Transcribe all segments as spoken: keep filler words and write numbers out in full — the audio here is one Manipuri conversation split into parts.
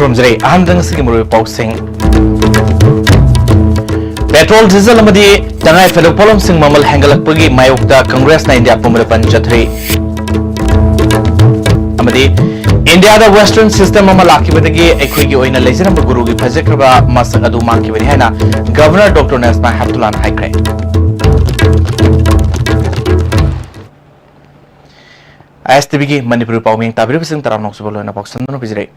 ꯈꯨꯔꯨꯝꯖꯔꯤ꯫ ꯑꯍꯥꯟꯕꯗ ꯉꯁꯤꯒꯤ ꯃꯔꯨꯑꯣꯏꯕ ꯄꯥꯎꯁꯤꯡ꯫ ꯄꯦꯇ꯭ꯔꯣꯜ, ꯗꯤꯖꯜ ꯑꯃꯗꯤ ꯇꯉꯥꯏ ꯐꯗꯕ ꯄꯣꯠꯂꯝꯁꯤꯡ ꯃꯃꯜ ꯍꯦꯟꯒꯠꯂꯛꯄꯒꯤ ꯃꯥꯌꯣꯛꯇ ꯀꯪꯒ꯭ꯔꯦꯁꯅ ꯏꯟꯗꯤꯌꯥ ꯄꯨꯝꯕꯗ ꯕꯟꯗ ꯆꯠꯊꯔꯤ꯫ ꯑꯃꯗꯤ ꯏꯟꯗꯤꯌꯥꯗ ꯋꯦꯁꯇꯔꯟ ꯁꯤꯁꯇꯦꯝ ꯑꯃ ꯂꯥꯛꯈꯤꯕꯗꯒꯤ ꯑꯩꯈꯣꯏꯒꯤ ꯑꯣꯏꯅ ꯂꯩꯖꯔꯝꯕ ꯒꯨꯔꯨꯒꯤ ꯐꯖꯈ꯭ꯔꯕ ꯃꯁꯛ ꯑꯗꯨ ꯃꯥꯡꯈꯤꯕꯅꯤ ꯍꯥꯏꯅ ꯒꯚꯔꯅꯔ ꯗꯣꯛꯇꯔ ꯅꯖꯃꯥ ꯍꯦꯞꯇꯨꯂꯥꯅ ꯍꯥꯏꯈ꯭ꯔꯦ꯫ ꯑꯥꯏ ꯑꯦꯁ ꯇꯤ ꯚꯤꯒꯤ ꯃꯅꯤꯄꯨꯔꯤ ꯄꯥꯎꯃꯤ ꯇꯥꯕꯤꯔꯤꯕꯁꯤꯡ ꯇꯔꯥꯝꯅ ꯑꯣꯛꯆꯕ ꯂꯣꯏꯅ ꯄꯥꯎꯁꯟꯗꯨꯅ ꯄꯤꯖꯔꯛꯏ꯫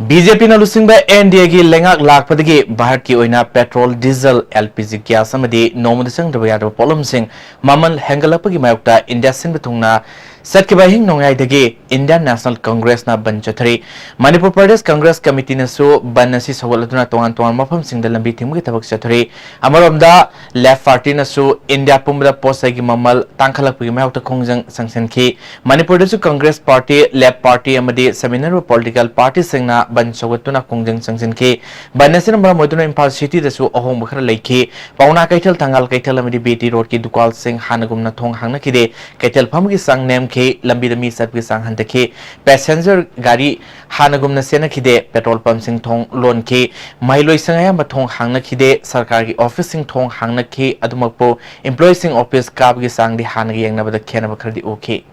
ꯕꯤ ꯖꯦ ꯄꯤꯅ ꯂꯨꯆꯤꯡꯕ ꯑꯦꯟ ꯗꯤ ꯑꯦꯒꯤ ꯂꯩꯉꯥꯛ ꯂꯥꯛꯄꯗꯒꯤ ꯚꯥꯔꯠꯀꯤ ꯑꯣꯏꯅ petrol, diesel, L P G gas ꯑꯃꯗꯤ ꯅꯣꯡꯃꯗ ꯆꯪꯗꯕ ꯌꯥꯗꯕ ꯄꯣꯠꯂꯝꯁꯤꯡ ꯃꯃꯜ ꯍꯦꯟꯒꯠꯂꯛꯄꯒꯤ ꯃꯥꯌꯣꯛꯇ ꯏꯟꯗꯤꯌꯥ ꯁꯤꯟꯕ ꯊꯨꯡꯅ ꯆꯠꯈꯤꯕ ꯑꯍꯤꯡ ꯅꯣꯡꯌꯥꯏꯗꯒꯤ ꯏꯟꯗꯤꯌꯥꯟ ꯅꯦꯁꯅꯦꯜ ꯀꯪꯒ꯭ꯔꯦꯁꯅ ꯕꯟꯗ ꯆꯠꯊꯔꯤ꯫ ꯃꯅꯤꯄꯨꯔ ꯄ꯭ꯔꯗꯦꯁ ꯀꯪꯒ꯭ꯔꯦꯁ ꯀꯃꯤꯇꯤꯅꯁꯨ ꯕꯟꯗ ꯑꯁꯤ ꯁꯧꯒꯠꯂꯗꯨꯅ ꯇꯣꯉꯥꯟ ꯇꯣꯉꯥꯟꯕ ꯃꯐꯝꯁꯤꯡꯗ ꯂꯝꯕꯤ ꯊꯤꯡꯕꯒꯤ ꯊꯕꯛ ꯆꯠꯊꯔꯤ꯫ ꯑꯃꯔꯣꯝꯗ, ꯂꯦꯐ ꯄꯥꯔꯇꯤꯅꯁꯨ ꯏꯟꯗꯤꯌꯥ ꯄꯨꯝꯕꯗ ꯄꯣꯠ ꯆꯩꯒꯤ ꯃꯃꯜ ꯇꯥꯡꯈꯠꯂꯛꯄꯒꯤ ꯃꯥꯌꯣꯛꯇ ꯈꯣꯡꯖꯪ ꯆꯪꯁꯤꯟꯈꯤ꯫ ꯃꯅꯤꯄꯨꯔꯗꯁꯨ ꯀꯪꯒ꯭ꯔꯦꯁ ꯄꯥꯔꯇꯤ, ꯂꯦꯐ ꯄꯥꯔꯇꯤ ꯑꯃꯗꯤ ꯁꯃꯤꯟꯅꯔꯕ ꯄꯣꯂꯤꯇꯤꯀꯦꯜ ꯄꯥꯔꯇꯤꯁꯤꯡꯅ ꯕꯟꯗ ꯁꯧꯒꯠꯇꯨꯅ ꯈꯣꯡꯖꯪ ꯆꯪꯁꯤꯟꯈꯤ꯫ ꯕꯟꯗ ꯑꯁꯤꯅ ꯃꯔꯝ ꯑꯣꯏꯗꯨꯅ ꯏꯝꯐꯥꯜ ꯁꯤꯇꯤꯗꯁꯨ ꯑꯍꯣꯡꯕ ꯈꯔ ꯂꯩꯈꯤ꯫ ꯄꯥꯎꯅꯥ ꯀꯩꯊꯦꯜ, ꯊꯪꯒꯥꯜ ꯀꯩꯊꯦꯜ ꯑꯃꯗꯤ ꯕꯤ ꯇꯤ ꯔꯣꯗꯀꯤ ꯗꯨꯀꯥꯟꯁꯤꯡ ꯍꯥꯟꯅꯒꯨꯝꯅ ꯊꯣꯡ ꯍꯥꯡꯅꯈꯤꯗꯦ꯫ ꯀꯩꯊꯦꯜ ꯐꯝꯕꯒꯤ ꯆꯥꯡ ꯅꯦꯝꯈꯤ, ꯂꯝꯕꯤꯗ ꯃꯤ ꯆꯠꯄꯒꯤ ꯆꯥꯡ ꯍꯟꯊꯈꯤ꯫ ꯄꯦꯁꯦꯟꯖꯔ ꯒꯥꯔꯤ ꯍꯥꯟꯅꯒꯨꯝꯅ ꯆꯦꯟꯅꯈꯤꯗꯦ꯫ ꯄꯦꯇ꯭ꯔꯣꯜ ꯄꯝꯁꯤꯡ ꯊꯣꯡ ꯂꯣꯟꯈꯤ꯫ ꯃꯍꯩꯂꯣꯏꯁꯪ ꯑꯌꯥꯝꯕ ꯊꯣꯡ ꯍꯥꯡꯅꯈꯤꯗꯦ꯫ ꯁꯔꯀꯥꯔꯒꯤ ꯑꯣꯐꯤꯁꯁꯤꯡ ꯊꯣꯡ ꯍꯥꯡꯅꯈꯤ꯫ ꯑꯗꯨꯃꯛꯄꯨ, ꯏꯝꯄ꯭ꯂꯣꯌꯤꯁꯤꯡ ꯑꯣꯐꯤꯁ ꯀꯥꯕꯒꯤ ꯆꯥꯡꯗꯤ ꯍꯥꯟꯅꯒ ꯌꯦꯡꯅꯕꯗ ꯈꯦꯠꯅꯕ ꯈꯔꯗꯤ ꯎꯈꯤ꯫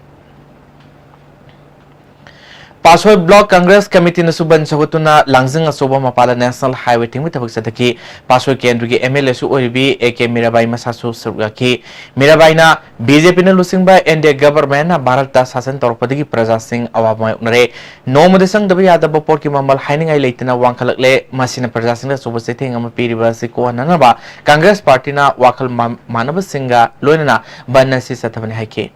ꯄꯥꯠꯁꯣꯏ ꯕ꯭ꯂꯣꯛ ꯀꯪꯒ꯭ꯔꯦꯁ ꯀꯃꯤꯇꯤꯅꯁꯨ ꯕꯟꯗ ꯁꯧꯒꯠꯇꯨꯅ ꯂꯥꯡꯖꯤꯡ ꯑꯆꯧꯕ ꯃꯄꯥꯗ ꯅꯦꯁꯅꯦꯜ ꯍꯥꯏꯋꯦ ꯊꯤꯡꯕꯒꯤ ꯊꯕꯛ ꯆꯠꯊꯈꯤ꯫ ꯄꯥꯠꯁꯣꯏ ꯀꯦꯟꯗ꯭ꯔꯒꯤ ꯑꯦꯝ ꯑꯦꯜ ꯑꯦꯁꯨ ꯑꯣꯏꯔꯤꯕꯤ ꯑꯦ ꯀꯦ ꯃꯤꯔꯥꯕꯥꯏ ꯃꯁꯥꯁꯨ ꯁꯔꯨꯛ ꯌꯥꯈꯤ꯫ ꯃꯤꯔꯥꯕꯥꯏꯅ ꯕꯤ ꯖꯦ ꯄꯤꯅ ꯂꯨꯆꯤꯡꯕ ꯑꯦꯟ ꯗꯤ ꯑꯦ ꯒꯚꯔꯟꯃꯦꯟꯠꯅ ꯚꯥꯔꯠꯇ ꯁꯥꯁꯟ ꯇꯧꯔꯛꯄꯗꯒꯤ ꯄ꯭ꯔꯖꯥꯁꯤꯡ ꯑꯋꯥꯕ ꯃꯥꯌꯣꯛꯅꯔꯦ꯫ ꯅꯣꯡꯃꯗ ꯆꯪꯗꯕ ꯌꯥꯗꯕ ꯄꯣꯠꯀꯤ ꯃꯃꯜ ꯍꯥꯏꯅꯤꯡꯉꯥꯏ ꯂꯩꯇꯅ ꯋꯥꯡꯈꯠꯂꯛꯂꯦ꯫ ꯃꯁꯤꯅ ꯄ꯭ꯔꯖꯥꯁꯤꯡꯗ ꯑꯆꯧꯕ ꯆꯩꯊꯦꯡ ꯑꯃ ꯄꯤꯔꯤꯕ ꯑꯁꯤ ꯀꯣꯛꯍꯟꯅꯅꯕ ꯀꯪꯒ꯭ꯔꯦꯁ ꯄꯥꯔꯇꯤꯅ ꯋꯥꯈꯜ ꯃꯥ-, ꯃꯥꯟꯅꯕꯁꯤꯡꯒ ꯂꯣꯏꯅꯅ ꯕꯟꯗ ꯑꯁꯤ ꯆꯠꯊꯕꯅꯤ ꯍꯥꯏꯈꯤ꯫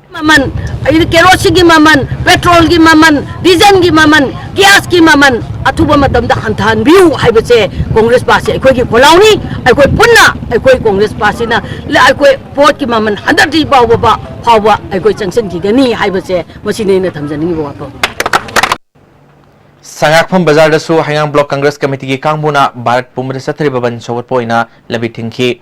ꯃꯃꯜ, ꯑꯩꯗꯤ ꯀꯦꯔꯣꯁꯤꯟꯒꯤ ꯃꯃꯜ, ꯄꯦꯇ꯭ꯔꯣꯜꯒꯤ ꯃꯃꯜ, ꯗꯤꯖꯜꯒꯤ ꯃꯃꯜ, ꯒ꯭ꯌꯥꯁꯀꯤ ꯃꯃꯜ ꯑꯊꯨꯕ ꯃꯇꯝꯗ ꯍꯟꯊꯍꯟꯕꯤꯌꯨ ꯍꯥꯏꯕꯁꯦ ꯀꯪꯒ꯭ꯔꯦꯁ ꯄꯥꯔꯇꯤ ꯑꯩꯈꯣꯏꯒꯤ ꯈꯣꯜꯂꯥꯎꯅꯤ꯫ ꯑꯩꯈꯣꯏ ꯄꯨꯟꯅ ꯑꯩꯈꯣꯏ ꯀꯪꯒ꯭ꯔꯦꯁ ꯄꯥꯔꯇꯤꯅ ꯂ-, ꯑꯩꯈꯣꯏ ꯄꯣꯠꯀꯤ ꯃꯃꯜ ꯍꯟꯊꯗ꯭ꯔꯤ ꯐꯥꯎꯕ, ꯐꯥꯎꯕ ꯑꯩꯈꯣꯏ ꯆꯪꯁꯤꯟꯈꯤꯒꯅꯤ ꯍꯥꯏꯕꯁꯦ ꯃꯁꯤꯅꯤ ꯑꯩꯅ ꯊꯝꯖꯅꯤꯡꯉꯤꯕ ꯋꯥꯐꯝ꯫ ꯁꯉꯥꯛꯐꯝ ꯕꯖꯥꯔꯗꯁꯨ ꯍꯩꯉꯥꯡ ꯕ꯭ꯂꯣꯛ ꯀꯪꯒ꯭ꯔꯦꯁ ꯀꯃꯤꯇꯤꯒꯤ ꯀꯥꯡꯕꯨꯅ ꯚꯥꯔꯠ ꯄꯨꯝꯕꯗ ꯆꯠꯊꯔꯤꯕ ꯕꯟꯗ ꯁꯧꯒꯠꯄ ꯑꯣꯏꯅ ꯂꯝꯕꯤ ꯊꯤꯡꯈꯤ꯫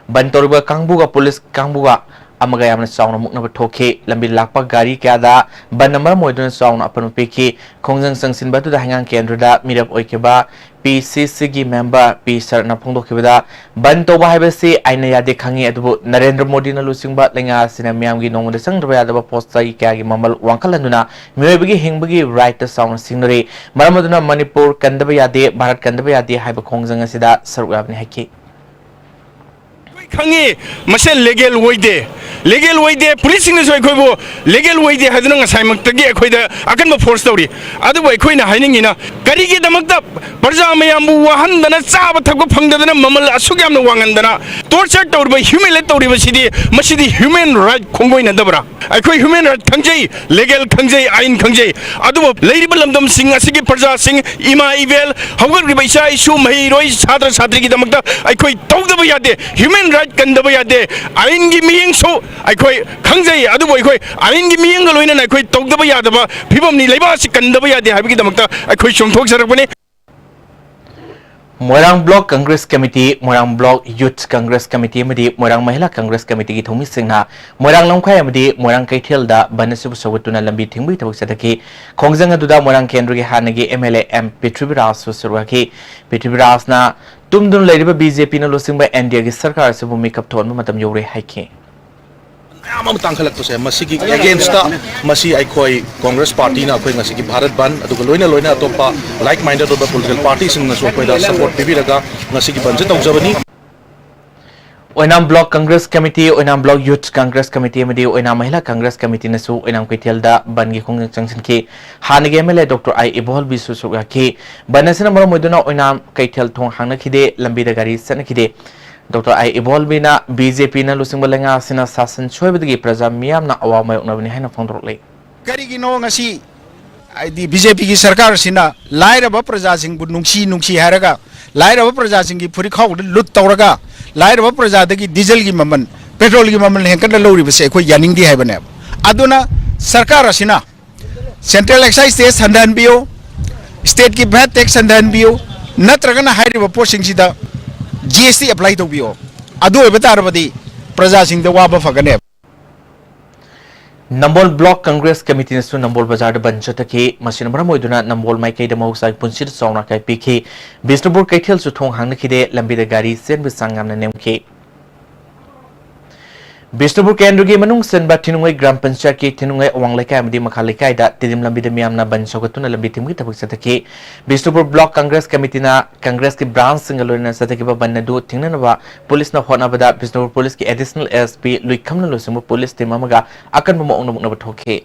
ꯕꯟꯗ ꯇꯧꯔꯤꯕ ꯀꯥꯡꯕꯨꯒ ꯄꯨꯂꯤꯁ ꯀꯥꯡꯕꯨꯒ ꯑꯃꯒ ꯌꯥꯝꯅ ꯆꯥꯎꯅ ꯃꯨꯛꯅꯕ ꯊꯣꯛꯈꯤ꯫ ꯂꯝꯕꯤ ꯂꯥꯛꯄ ꯒꯥꯔꯤ ꯀꯌꯥꯗ ꯕꯟ ꯑꯃ ꯃꯔꯝ ꯑꯣꯏꯗꯨꯅ ꯆꯥꯎꯅ ꯑꯄꯟꯕ ꯄꯤꯈꯤ꯫ ꯈꯣꯡꯖꯪ ꯆꯪꯁꯤꯟꯕ ꯑꯗꯨꯗ ꯍꯩꯉꯥꯡ ꯀꯦꯟꯗ꯭ꯔꯗ ꯃꯤꯔꯦꯞ ꯑꯣꯏꯈꯤꯕ ꯄꯤ ꯁꯤ ꯁꯤꯒꯤ ꯃꯦꯝꯕꯔ ꯄꯤ ꯁꯔꯠꯅ ꯐꯣꯡꯗꯣꯛꯈꯤꯕꯗ, ꯕꯟ ꯇꯧꯕ ꯍꯥꯏꯕꯁꯤ ꯑꯥꯏꯟꯅ ꯌꯥꯗꯦ ꯈꯪꯉꯤ, ꯑꯗꯨꯕꯨ ꯅꯔꯦꯟꯗ꯭ꯔ ꯃꯣꯗꯤꯅ ꯂꯨꯆꯤꯡꯕ ꯂꯩꯉꯥꯛ ꯑꯁꯤꯅ ꯃꯤꯌꯥꯝꯒꯤ ꯅꯣꯡꯃꯗ ꯆꯪꯗ꯭ꯔꯕ ꯌꯥꯗꯕ ꯄꯣꯠ ꯆꯩ ꯀꯌꯥꯒꯤ ꯃꯃꯜ ꯋꯥꯡꯈꯠꯍꯟꯗꯨꯅ ꯃꯤꯑꯣꯏꯕꯒꯤ ꯍꯤꯡꯕꯒꯤ ꯔꯥꯏꯠꯇ ꯆꯥꯎꯅ ꯁꯤꯡꯅꯔꯤ꯫ ꯃꯔꯝ ꯑꯗꯨꯅ ꯃꯅꯤꯄꯨꯔ ꯀꯟꯗꯕ ꯌꯥꯗꯦ, ꯚꯥꯔꯠ ꯀꯟꯗꯕ ꯌꯥꯗꯦ ꯍꯥꯏꯕ ꯈꯣꯡꯖꯪ ꯑꯁꯤꯗ ꯁꯔꯨꯛ ꯌꯥꯕꯅꯤ ꯍꯥꯏꯈꯤ꯫ ꯑꯩꯈꯣꯏ ꯈꯪꯉꯤ, ꯃꯁꯦ ꯂꯤꯒꯦꯜ ꯑꯣꯏꯗꯦ꯫ ꯂꯤꯒꯦꯜ ꯑꯣꯏꯗꯦ, ꯄꯨꯂꯤꯁꯁꯤꯡꯅꯁꯨ ꯑꯩꯈꯣꯏꯕꯨ ꯂꯤꯒꯦꯜ ꯑꯣꯏꯗꯦ ꯍꯥꯏꯗꯨꯅ ꯉꯁꯥꯏꯃꯛꯇꯒꯤ ꯑꯩꯈꯣꯏꯗ ꯑꯀꯟꯕ ꯐꯣꯔꯁ ꯇꯧꯔꯤ꯫ ꯑꯗꯨꯕꯨ ꯑꯩꯈꯣꯏꯅ ꯍꯥꯏꯅꯤꯡꯉꯤꯅ, ꯀꯔꯤꯒꯤꯗꯃꯛꯇ ꯄ꯭ꯔꯖꯥ ꯃꯌꯥꯝꯕꯨ ꯋꯥꯍꯟꯗꯅ, ꯆꯥꯕ ꯊꯛꯄ ꯐꯪꯗꯗꯅ, ꯃꯃꯜ ꯑꯁꯨꯛ ꯌꯥꯝꯅ ꯋꯥꯡꯍꯟꯗꯅ ꯇꯣꯔꯆꯔ ꯇꯧꯔꯤꯕ, ꯍ꯭ꯌꯨꯃꯤꯂꯦꯠ ꯇꯧꯔꯤꯕꯁꯤꯗꯤ, ꯃꯁꯤꯗꯤ ꯍ꯭ꯌꯨꯃꯦꯟ ꯔꯥꯏꯠ ꯈꯣꯡꯒꯣꯏꯅꯗꯕ꯭ꯔꯥ? ꯑꯩꯈꯣꯏ ꯍ꯭ꯌꯨꯃꯦꯟ ꯔꯥꯏꯠ ꯈꯪꯖꯩ, ꯂꯤꯒꯦꯜ ꯈꯪꯖꯩ, ꯑꯥꯏꯟ ꯈꯪꯖꯩ, ꯑꯗꯨꯕꯨ ꯂꯩꯔꯤꯕ ꯂꯝꯗꯝꯁꯤꯡ ꯑꯁꯤꯒꯤ ꯄ꯭ꯔꯖꯥꯁꯤꯡ, ꯏꯃꯥ ꯏꯕꯦꯜ, ꯍꯧꯒꯠꯂꯤꯕ ꯏꯆꯥ ꯏꯁꯨ, ꯃꯍꯩꯔꯣꯏ, ꯁꯥꯇ꯭ꯔ ꯁꯥꯇ꯭ꯔꯤꯒꯤꯗꯃꯛꯇ ꯑꯩꯈꯣꯏ ꯇꯧꯗꯕ ꯌꯥꯗꯦ꯫ ꯍ꯭ꯌꯨꯃꯦꯟ ꯔꯥꯏꯠ ꯀꯟꯗꯕ ꯌꯥꯗꯦ꯫ ꯑꯥꯏꯟꯒꯤ ꯃꯤꯠꯌꯦꯡꯁꯨ ꯑꯩꯈꯣꯏ ꯈꯪꯖꯩ, ꯑꯗꯨꯕꯨ ꯑꯩꯈꯣꯏ ꯑꯥꯏꯟꯒꯤ ꯃꯤꯠꯌꯦꯡꯒ ꯂꯣꯏꯅꯅ ꯑꯩꯈꯣꯏ ꯇꯧꯗꯕ ꯌꯥꯗꯕ ꯐꯤꯕꯝꯅꯤ꯫ ꯂꯩꯕꯥꯛ ꯑꯁꯤ ꯀꯟꯗꯕ ꯌꯥꯗꯦ ꯍꯥꯏꯕꯒꯤꯗꯃꯛꯇ ꯑꯩꯈꯣꯏ ꯆꯣꯡꯊꯣꯛꯆꯔꯛꯄꯅꯤ꯫ ꯃꯣꯏꯔꯥꯡ ꯕ꯭ꯂꯣꯛ ꯀꯪꯒ꯭ꯔꯦꯁ ꯀꯃꯤꯇꯤ, ꯃꯣꯏꯔꯥꯡ ꯕ꯭ꯂꯣꯛ ꯌꯨꯊ ꯀꯪꯒ꯭ꯔꯦꯁ ꯀꯃꯤꯇꯤ ꯑꯃꯗꯤ ꯃꯣꯏꯔꯥꯡ ꯃꯍꯤꯂꯥ ꯀꯪꯒ꯭ꯔꯦꯁ ꯀꯃꯤꯇꯤꯒꯤ ꯊꯧꯃꯤꯁꯤꯡꯅ ꯃꯣꯏꯔꯥꯡ ꯂꯝꯈꯥꯏ ꯑꯃꯗꯤ ꯃꯣꯏꯔꯥꯡ ꯀꯩꯊꯦꯜꯗ ꯕꯟ ꯑꯁꯤꯕꯨ ꯁꯧꯒꯠꯇꯨꯅ ꯂꯝꯕꯤ ꯊꯤꯡꯕꯒꯤ ꯊꯕꯛ ꯆꯠꯊꯈꯤ꯫ ꯈꯣꯡꯖꯪ ꯑꯗꯨꯗ ꯃꯣꯏꯔꯥꯡ ꯀꯦꯟꯗ꯭ꯔꯒꯤ ꯍꯥꯟꯅꯒꯤ ꯑꯦꯝ ꯑꯦꯜ ꯑꯦ ꯑꯦꯝ ꯄ꯭ꯔꯤꯊꯤꯕꯤꯔꯥꯖꯁꯨ ꯁꯔꯨꯛ ꯌꯥꯈꯤ꯫ ꯄ꯭ꯔꯤꯊꯤꯕꯤꯔꯥꯖꯅ ꯇꯨꯝꯗꯨꯅ ꯂꯩꯔꯤꯕ ꯕꯤ ꯖꯦ ꯄꯤꯅ ꯂꯨꯆꯤꯡꯕ ꯑꯦꯟ ꯗꯤ ꯑꯦꯒꯤ ꯁꯔꯀꯥꯔ ꯑꯁꯤꯕꯨ ꯃꯤꯀꯞ ꯊꯣꯛꯍꯟꯕ ꯃꯇꯝ ꯌꯧꯔꯦ ꯍꯥꯏꯈꯤ꯫ ꯃꯌꯥꯝ ꯑꯃ ꯇꯥꯡꯈꯠꯂꯛꯄꯁꯦ, ꯃꯁꯤꯒꯤ ꯑꯦꯒꯦꯟꯁꯇ ꯃꯁꯤ ꯑꯩꯈꯣꯏ ꯀꯣꯡꯒ꯭ꯔꯦꯁ ꯄꯥꯔꯇꯤꯅ ꯑꯩꯈꯣꯏ ꯉꯁꯤꯒꯤ ꯚꯥꯔꯠ ꯕꯟ, ꯑꯗꯨꯒ ꯂꯣꯏꯅ ꯂꯣꯏꯅ ꯑꯇꯣꯞꯄ ꯂꯥꯏꯛ ꯃꯥꯏꯟꯗꯦꯗ ꯑꯣꯏꯕ ꯄꯣꯂꯤꯇꯤꯀꯦꯜ ꯄꯥꯔꯇꯤꯁꯤꯡꯅꯁꯨ ꯑꯩꯈꯣꯏꯗ ꯁꯄꯣꯔꯠ ꯄꯤꯕꯤꯔꯒ ꯉꯁꯤꯒꯤ ꯕꯟꯁꯦ ꯇꯧꯖꯕꯅꯤ꯫ Oinam block Congress committee, Oinam block youth Congress committee ꯑꯃꯗꯤ ꯑꯣꯏꯅꯥꯝ ꯃꯍꯤꯂꯥ ꯀꯪꯒ꯭ꯔꯦꯁ ꯀꯃꯤꯇꯤꯅꯁꯨ ꯑꯣꯏꯅꯥꯝ ꯀꯩꯊꯦꯜꯗ ꯕꯟꯒꯤ ꯈꯣꯡꯖꯪ ꯆꯪꯁꯤꯟꯈꯤ꯫ ꯍꯥꯟꯅꯒꯤ ꯑꯦꯝ ꯑꯦꯜ ꯑꯦ ꯗꯣꯛꯇꯔ ꯑꯥꯏ ꯏꯕꯣꯍꯜꯕꯤꯁꯨ ꯁꯔꯨꯛ ꯌꯥꯈꯤ꯫ ꯕꯟ ꯑꯁꯤꯅ ꯃꯔꯝ ꯑꯣꯏꯗꯨꯅ ꯑꯣꯏꯅꯥꯝ ꯀꯩꯊꯦꯜ ꯊꯣꯡ ꯍꯥꯡꯅꯈꯤꯗꯦ, ꯂꯝꯕꯤꯗ ꯒꯥꯔꯤ ꯆꯠꯅꯈꯤꯗꯦ꯫ ꯗꯣꯛꯇꯔ ꯑꯥꯏ ꯏꯕꯣꯍꯜꯕꯤꯅ ꯕꯤ ꯖꯦ ꯄꯤꯅ ꯂꯨꯆꯤꯡꯕ ꯂꯩꯉꯥꯛ ꯑꯁꯤꯅ ꯁꯥꯁꯟ ꯁꯣꯏꯕꯗꯒꯤ ꯄ꯭ꯔꯖꯥ ꯃꯤꯌꯥꯝꯅ ꯑꯋꯥꯕ ꯃꯥꯌꯣꯛꯅꯕꯅꯤ ꯍꯥꯏꯅ ꯐꯣꯡꯗꯣꯔꯛꯂꯤ꯫ ꯀꯔꯤꯒꯤꯅꯣ ꯉꯁꯤ ꯍꯥꯏꯗꯤ ꯕꯤ ꯖꯦ ꯄꯤꯒꯤ ꯁꯔꯀꯥꯔꯁꯤꯅ ꯂꯥꯏꯔꯕ ꯄ꯭ꯔꯖꯥꯁꯤꯡꯕꯨ ꯅꯨꯡꯁꯤ ꯅꯨꯡꯁꯤ ꯍꯥꯏꯔꯒ ꯂꯥꯏꯔꯕ ꯄ꯭ꯔꯖꯥꯁꯤꯡꯒꯤ ꯐꯨꯔꯤꯠꯈꯥꯎꯗ ꯂꯨꯠ ꯇꯧꯔꯒ ꯂꯥꯏꯔꯕ ꯄ꯭ꯔꯖꯥꯗꯒꯤ ꯗꯤꯖꯜꯒꯤ ꯃꯃꯜ, ꯄꯦꯇ꯭ꯔꯣꯜꯒꯤ ꯃꯃꯜ ꯍꯦꯟꯒꯠꯅ ꯂꯧꯔꯤꯕꯁꯦ ꯑꯩꯈꯣꯏ ꯌꯥꯅꯤꯡꯗꯦ ꯍꯥꯏꯕꯅꯦꯕ꯫ ꯑꯗꯨꯅ ꯁꯔꯀꯥꯔ ꯑꯁꯤꯅ ꯁꯦꯟꯇ꯭ꯔꯦꯜ ꯑꯦꯛꯁꯥꯏꯁ ꯇꯦꯛꯁ ꯍꯟꯊꯍꯟꯕꯤꯌꯨ, ꯁ꯭ꯇꯦꯠꯀꯤ ꯚꯦꯠ ꯇꯦꯛꯁ ꯍꯟꯊꯍꯟꯕꯤꯌꯨ, ꯅꯠꯇ꯭ꯔꯒꯅ ꯍꯥꯏꯔꯤꯕ ꯄꯣꯠꯁꯤꯡꯁꯤꯗ ꯖꯤ ꯑꯦꯁ ꯇꯤ ꯑꯦꯄ꯭ꯂꯥꯏ ꯇꯧꯕꯤꯌꯨ꯫ ꯑꯗꯨ ꯑꯣꯏꯕ ꯇꯥꯔꯕꯗꯤ ꯄ꯭ꯔꯖꯥꯁꯤꯡꯗ ꯋꯥꯕ ꯐꯒꯅꯦꯕ꯫ ꯅꯝꯕꯣꯜ ꯕ꯭ꯂꯣꯛ ꯀꯪꯒ꯭ꯔꯦꯁ ꯀꯃꯤꯇꯤꯅꯁꯨ ꯅꯝꯕꯣꯜ ꯕꯖꯥꯔꯗ ꯕꯟ ꯆꯠꯊꯈꯤ꯫ ꯃꯁꯤꯅ ꯃꯔꯝ ꯑꯣꯏꯗꯨꯅ ꯅꯝꯕꯣꯜ ꯃꯥꯏꯀꯩꯗ ꯃꯍꯧꯁꯥꯒꯤ ꯄꯨꯟꯁꯤꯗ ꯆꯥꯎꯅ ꯑꯀꯥꯏ ꯄꯤꯈꯤ꯫ ꯕꯤꯁꯅꯨꯄꯨꯔ ꯀꯩꯊꯦꯜꯁꯨ ꯊꯣꯡ ꯍꯥꯡꯅꯈꯤꯗꯦ꯫ ꯂꯝꯕꯤꯗ ꯒꯥꯔꯤ ꯆꯦꯟꯕ ꯆꯥꯡ ꯌꯥꯝꯅ ꯅꯦꯝꯈꯤ꯫ ꯕꯤꯁꯅꯨꯄꯨꯔ ꯀꯦꯟꯗ꯭ꯔꯒꯤ ꯃꯅꯨꯡ ꯆꯟꯕ ꯊꯤꯅꯨꯡꯉꯩ ꯒ꯭ꯔꯥꯝ ꯄꯟꯆꯥꯌꯠꯀꯤ ꯊꯤꯅꯨꯡꯉꯩ ꯑꯋꯥꯡ ꯂꯩꯀꯥꯏ ꯑꯃꯗꯤ ꯃꯈꯥ ꯂꯩꯀꯥꯏꯗ ꯇꯤꯗꯤꯝ ꯂꯝꯕꯤꯗ ꯃꯤꯌꯥꯝꯅ ꯕꯟ ꯁꯧꯒꯠꯇꯨꯅ ꯂꯝꯕꯤ ꯊꯤꯡꯕꯒꯤ ꯊꯕꯛ ꯆꯠꯊꯈꯤ꯫ ꯕꯤꯁꯅꯨꯄꯨꯔ ꯕ꯭ꯂꯣꯛ ꯀꯪꯒ꯭ꯔꯦꯁ ꯀꯃꯤꯇꯤꯅ ꯀꯪꯒ꯭ꯔꯦꯁꯀꯤ ꯕ꯭ꯔꯥꯟꯁꯁꯤꯡꯒ ꯂꯣꯏꯅꯅ ꯆꯠꯊꯈꯤꯕ ꯕꯟ ꯑꯗꯨ ꯊꯤꯡꯅꯅꯕ ꯄꯨꯂꯤꯁꯅ ꯍꯣꯠꯅꯕꯗ ꯕꯤꯁꯅꯨꯄꯨꯔ ꯄꯨꯂꯤꯁꯀꯤ ꯑꯦꯗꯤꯁꯅꯦꯜ ꯑꯦꯁ ꯄꯤ ꯂꯨꯏꯈꯝꯅ ꯂꯨꯆꯤꯡꯕ ꯄꯨꯂꯤꯁ ꯇꯤꯝ ꯑꯃꯒ ꯑꯀꯟꯕ ꯃꯑꯣꯡꯗ ꯃꯨꯛꯅꯕ ꯊꯣꯛꯈꯤ꯫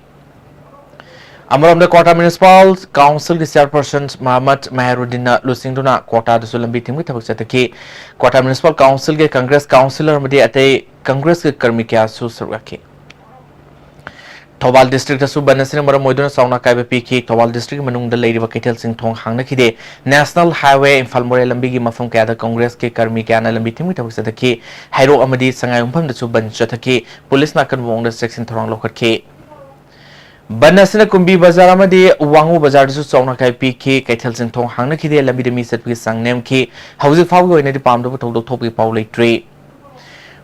ꯑꯃꯔꯣꯝꯗ ꯀ꯭ꯋꯥꯇꯥ ꯃ꯭ꯌꯨꯅꯤꯁꯤꯄꯥꯜ ꯀꯥꯎꯟꯁꯤꯜꯒꯤ ꯆꯦꯌꯔꯄꯔꯁꯟ ꯃꯍꯃꯗ ꯃꯦꯍꯔꯨꯗꯤꯟꯅ ꯂꯨꯆꯤꯡꯗꯨꯅ ꯀ꯭ꯋꯥꯇꯥꯗꯁꯨ ꯂꯝꯕꯤ ꯊꯤꯡꯕꯒꯤ ꯊꯕꯛ ꯆꯠꯊꯈꯤ꯫ ꯀ꯭ꯋꯥꯇꯥ ꯃ꯭ꯌꯨꯅꯤꯁꯤꯄꯥꯜ ꯀꯥꯎꯟꯁꯤꯜꯒꯤ ꯀꯪꯒ꯭ꯔꯦꯁ ꯀꯥꯎꯟꯁꯤꯂꯔ ꯑꯃꯗꯤ ꯑꯇꯩ ꯀꯪꯒ꯭ꯔꯦꯁꯀꯤ ꯀꯔꯃꯤ ꯀꯌꯥꯁꯨ ꯁꯔꯨꯛ ꯌꯥꯈꯤ꯫ ꯊꯧꯕꯥꯜ ꯗꯤꯁꯇ꯭ꯔꯤꯛꯇꯁꯨ ꯕꯟ ꯑꯁꯤꯅ ꯃꯔꯝ ꯑꯣꯏꯗꯨꯅ ꯆꯥꯎꯅ ꯑꯀꯥꯏꯕ ꯄꯤꯈꯤ꯫ ꯊꯧꯕꯥꯜ ꯗꯤꯁꯇ꯭ꯔꯤꯛꯀꯤ ꯃꯅꯨꯡꯗ ꯂꯩꯔꯤꯕ ꯀꯩꯊꯦꯜꯁꯤꯡ ꯊꯣꯡ ꯍꯥꯡꯅꯈꯤꯗꯦ꯫ ꯅꯦꯁꯅꯦꯜ ꯍꯥꯏꯋꯦ ꯏꯝꯐꯥꯜ ꯃꯣꯔꯦ ꯂꯝꯕꯤꯒꯤ ꯃꯐꯝ ꯀꯌꯥꯗ ꯀꯪꯒ꯭ꯔꯦꯁꯀꯤ ꯀꯔꯃꯤ ꯀꯌꯥꯅ ꯂꯝꯕꯤ ꯊꯤꯡꯕꯒꯤ ꯊꯕꯛ ꯆꯠꯊꯈꯤ꯫ ꯍꯩꯔꯣꯛ ꯑꯃꯗꯤ ꯁꯉꯥꯏꯌꯨꯝꯐꯝꯗꯁꯨ ꯕꯟ ꯆꯠꯊꯈꯤ꯫ ꯄꯨꯂꯤꯁꯅ ꯑꯀꯟꯕ ꯃꯑꯣꯡꯗ ꯆꯦꯛꯁꯤꯟ ꯊꯧꯔꯥꯡ ꯂꯧꯈꯠꯈꯤ꯫ ꯕꯟ ꯑꯁꯤꯅ ꯀꯨꯝꯕꯤ ꯕꯖꯥꯔ ꯑꯃꯗꯤ ꯋꯥꯉꯨ ꯕꯖꯥꯔꯗꯁꯨ ꯆꯥꯎꯅ ꯑꯀꯥꯏ ꯄꯤꯈꯤ꯫ ꯀꯩꯊꯦꯜꯁꯤꯡ ꯊꯣꯡ ꯍꯥꯡꯅꯈꯤꯗꯦ꯫ ꯂꯝꯕꯤꯗ ꯃꯤ ꯆꯠꯄꯒꯤ ꯆꯥꯡ ꯅꯦꯝꯈꯤ꯫ ꯍꯧꯖꯤꯛ ꯐꯥꯎꯕꯒꯤ ꯑꯣꯏꯅꯗꯤ ꯄꯥꯝꯗꯕ ꯊꯧꯗꯣꯛ ꯊꯣꯛꯄꯒꯤ ꯄꯥꯎ ꯂꯩꯇ꯭ꯔꯤ꯫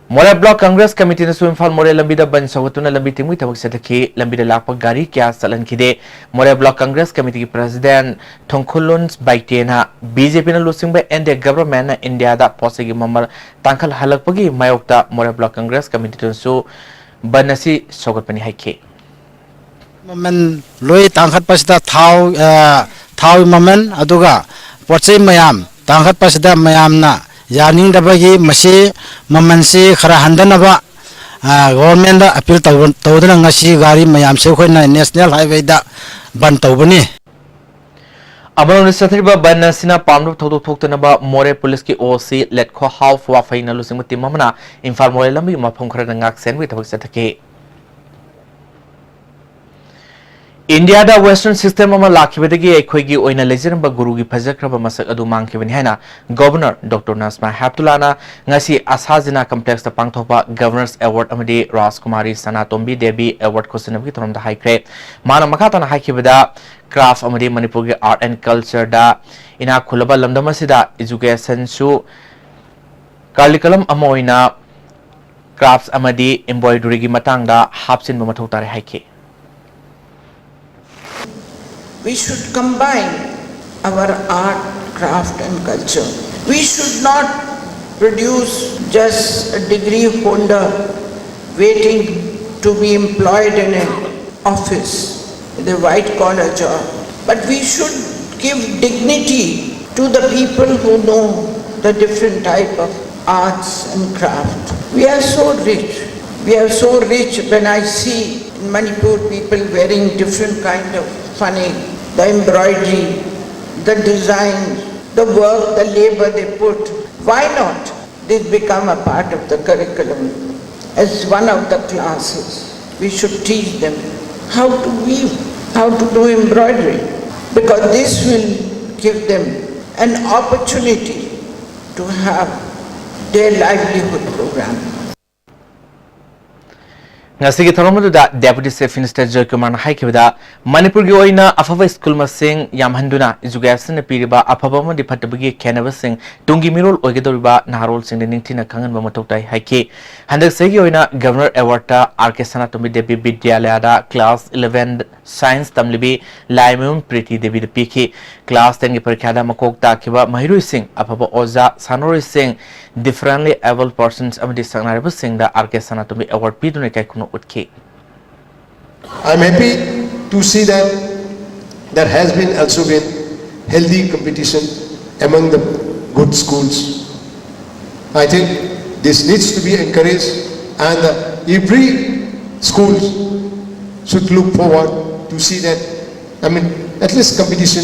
ꯃꯣꯔꯦ ꯕ꯭ꯂꯣꯛ ꯀꯪꯒ꯭ꯔꯦꯁ ꯀꯃꯤꯇꯤꯅꯁꯨ ꯏꯝꯐꯥꯜ ꯃꯣꯔꯦ ꯂꯝꯕꯤꯗ ꯕꯟ ꯁꯧꯒꯠꯇꯨꯅ ꯂꯝꯕꯤ ꯊꯤꯡꯕꯒꯤ ꯊꯕꯛ ꯆꯠꯊꯈꯤ꯫ ꯂꯝꯕꯤꯗ ꯂꯥꯛꯄ ꯒꯥꯔꯤ ꯀꯌꯥ ꯆꯠꯍꯟꯈꯤꯗꯦ꯫ ꯃꯣꯔꯦ ꯕ꯭ꯂꯣꯛ ꯀꯪꯒ꯭ꯔꯦꯁ ꯀꯃꯤꯇꯤꯒꯤ ꯄ꯭ꯔꯦꯁꯤꯗꯦꯟꯠ ꯊꯣꯡꯈꯨꯂꯨꯟ ꯕꯥꯏꯇꯦꯅ ꯕꯤ ꯖꯦ ꯄꯤꯅ ꯂꯨꯆꯤꯡꯕ ꯑꯦꯟ ꯗꯤ ꯑꯦ ꯒꯚꯔꯟꯃꯦꯟꯠꯅ ꯏꯟꯗꯤꯌꯥꯗ ꯄꯣꯠ ꯆꯩꯒꯤ ꯃꯃꯜ ꯇꯥꯡꯈꯠꯍꯜꯂꯛꯄꯒꯤ ꯃꯥꯌꯣꯛꯇ ꯃꯣꯔꯦ ꯕ꯭ꯂꯣꯛ ꯀꯪꯒ꯭ꯔꯦꯁ ꯀꯃꯤꯇꯤꯗꯁꯨ ꯕꯟ ꯑꯁꯤ ꯁꯧꯒꯠꯄꯅꯤ ꯍꯥꯏꯈꯤ꯫ ꯃꯃꯜ ꯂꯣꯏ ꯇꯥꯡꯈꯠꯄꯁꯤꯗ ꯊꯥꯎ, ꯑ, ꯊꯥꯎꯒꯤ ꯃꯃꯜ, ꯑꯗꯨꯒ ꯄꯣꯠ ꯆꯩ ꯃꯌꯥꯝ ꯇꯥꯡꯈꯠꯄꯁꯤꯗ ꯃꯌꯥꯝꯅ ꯌꯥꯅꯤꯡꯗꯕꯒꯤ ꯃꯁꯤ ꯃꯃꯜꯁꯤ ꯈꯔ ꯍꯟꯊꯅꯕ, ꯑ, ꯒꯣꯚꯔꯟꯃꯦꯟꯠꯇ ꯑꯄꯤꯜ ꯇꯧꯕ-, ꯇꯧꯗꯨꯅ ꯉꯁꯤ ꯒꯥꯔꯤ ꯃꯌꯥꯝꯁꯦ ꯑꯩꯈꯣꯏꯅ ꯅꯦꯁꯅꯦꯜ ꯍꯥꯏꯋꯦꯗ ꯕꯟ ꯇꯧꯕꯅꯤ꯫ ꯑꯃꯔꯣꯝꯗ ꯆꯠꯊꯔꯤꯕ ꯕꯟ ꯑꯁꯤꯅ ꯄꯥꯝꯗꯕ ꯊꯧꯗꯣꯛ ꯊꯣꯛꯇꯅꯕ ꯃꯣꯔꯦ ꯄꯨꯂꯤꯁꯀꯤ ꯑꯣ ꯁꯤ ꯂꯦꯠꯈꯣꯍꯥꯎ ꯋꯥꯐꯩꯅ ꯂꯨꯆꯤꯡꯕ ꯇꯤꯝ ꯑꯃꯅ ꯏꯝꯐꯥꯜ ꯃꯣꯔꯦ ꯂꯝꯕꯤꯒꯤ ꯃꯐꯝ ꯈꯔꯗ ꯉꯥꯛ ꯁꯦꯟꯕꯒꯤ ꯊꯕꯛ ꯆꯠꯊꯈꯤ꯫ ꯏꯟꯗꯤꯌꯥꯗ ꯋꯦꯁꯇꯔꯟ ꯁꯤꯁꯇꯦꯝ ꯑꯃ ꯂꯥꯛꯈꯤꯕꯗꯒꯤ ꯑꯩꯈꯣꯏꯒꯤ ꯑꯣꯏꯅ ꯂꯩꯖꯔꯝꯕ ꯒꯨꯔꯨꯒꯤ ꯐꯖꯈ꯭ꯔꯕ ꯃꯁꯛ ꯑꯗꯨ ꯃꯥꯡꯈꯤꯕꯅꯤ ꯍꯥꯏꯅ ꯒꯣꯚꯔꯅꯔ ꯗꯣꯛꯇꯔ ꯅꯁꯃꯥ ꯍꯦꯞꯇꯨꯂꯥꯅ ꯉꯁꯤ ꯑꯁꯥ ꯖꯤꯅꯥ ꯀꯝꯄ꯭ꯂꯦꯛꯁꯇ ꯄꯥꯡꯊꯣꯛꯄ ꯒꯣꯚꯔꯅꯔꯁ ꯑꯦꯋꯥꯔꯗ ꯑꯃꯗꯤ ꯔꯥꯖꯀꯨꯃꯥꯔꯤ ꯁꯅꯥꯇꯣꯝꯕꯤ ꯗꯦꯕꯤ ꯑꯦꯋꯥꯔꯗ ꯈꯨꯠꯁꯤꯟꯅꯕꯒꯤ ꯊꯧꯔꯝꯗ ꯍꯥꯏꯈ꯭ꯔꯦ꯫ ꯃꯥꯅ ꯃꯈꯥ ꯇꯥꯅ ꯍꯥꯏꯈꯤꯕꯗ, ꯀ꯭ꯔꯥꯐ ꯑꯃꯗꯤ ꯃꯅꯤꯄꯨꯔꯒꯤ ꯑꯥꯔꯠ ꯑꯦꯟ ꯀꯜꯆꯔꯗ ꯏꯅꯥꯛ ꯈꯨꯜꯂꯕ ꯂꯝꯗꯝ ꯑꯁꯤꯗ ꯏꯖꯨꯀꯦꯁꯟꯁꯨ ꯀꯥꯔꯤꯀꯨꯂꯝ ꯑꯃ ꯑꯣꯏꯅ ꯀ꯭ꯔꯥꯐ ꯑꯃꯗꯤ ꯏꯝꯕ꯭ꯔꯣꯏꯗꯔꯤꯒꯤ ꯃꯇꯥꯡꯗ ꯍꯥꯞꯆꯤꯟꯕ ꯃꯊꯧ ꯇꯥꯔꯦ ꯍꯥꯏꯈꯤ꯫ We should combine our art, craft, and culture. We should not produce just a degree holder waiting to be employed in an office with a white collar job. But we should give dignity to the people who know the different type of arts and craft. We are so rich. We are so rich when I see in Manipur people wearing different kind of fanne, the embroidery, the design, the work, the labor they put. Why not this become a part of the curriculum as one of the classes? We should teach them how to weave, how to do embroidery, because this will give them an opportunity to have their livelihood program. ꯉꯁꯤꯒꯤ ꯊꯧꯔꯝ ꯑꯗꯨꯗ Deputy Chief Minister ꯖꯣꯏꯀꯨꯃꯥꯔꯅ ꯍꯥꯏꯈꯤꯕꯗ, ꯃꯅꯤꯄꯨꯔꯒꯤ ꯑꯣꯏꯅ ꯑꯐꯕ ꯁ꯭ꯀꯨꯜ ꯃꯁꯤꯡ ꯌꯥꯝꯍꯟꯗꯨꯅ educationꯅ ꯄꯤꯔꯤꯕ ꯑꯐꯕ ꯑꯃꯗꯤ ꯐꯠꯇꯕꯒꯤ ꯈꯦꯠꯅꯕꯁꯤꯡ ꯇꯨꯡꯒꯤ ꯃꯤꯔꯣꯜ ꯑꯣꯏꯒꯗꯧꯔꯤꯕ ꯅꯍꯥꯔꯣꯜꯁꯤꯡꯗ ꯅꯤꯡꯊꯤꯅ ꯈꯪꯍꯟꯕ ꯃꯊꯧ ꯇꯥꯏ ꯍꯥꯏꯈꯤ꯫ ꯍꯟꯗꯛ ꯆꯍꯤꯒꯤ ꯑꯣꯏꯅ Governor Awardꯇ R K ꯁꯅꯥꯇꯣꯝꯕꯤ Devi ꯕꯤꯗ꯭ꯌꯥꯂꯌꯥꯗ class eleven science ꯇꯝꯂꯤꯕꯤ Laimayum Preeti ꯗꯦꯕꯤꯗ ꯄꯤꯈꯤ꯫ Class tenꯒꯤ ꯄꯔꯤꯈ꯭ꯌꯥꯗ ꯃꯀꯣꯛ ꯇꯥꯈꯤꯕ ꯃꯍꯩꯔꯣꯏꯁꯤꯡ, ꯑꯐꯕ ꯑꯣꯖꯥ, ꯁꯥꯟꯅꯔꯣꯏꯁꯤꯡ, differently abled persons ꯑꯃꯗꯤ ꯁꯛꯅꯥꯏꯔꯕꯁꯤꯡꯗ R K ꯁꯅꯥꯇꯣꯝꯕꯤ Award ꯄꯤꯗꯨꯅ ꯏꯀꯥꯏ ꯈꯨꯝꯅꯧ ꯎꯠꯈꯤ꯫ I'm happy to see that there has been also been healthy competition among the good schools. I think this needs to be encouraged, and uh, every school should look forward to see that, I mean, at least competition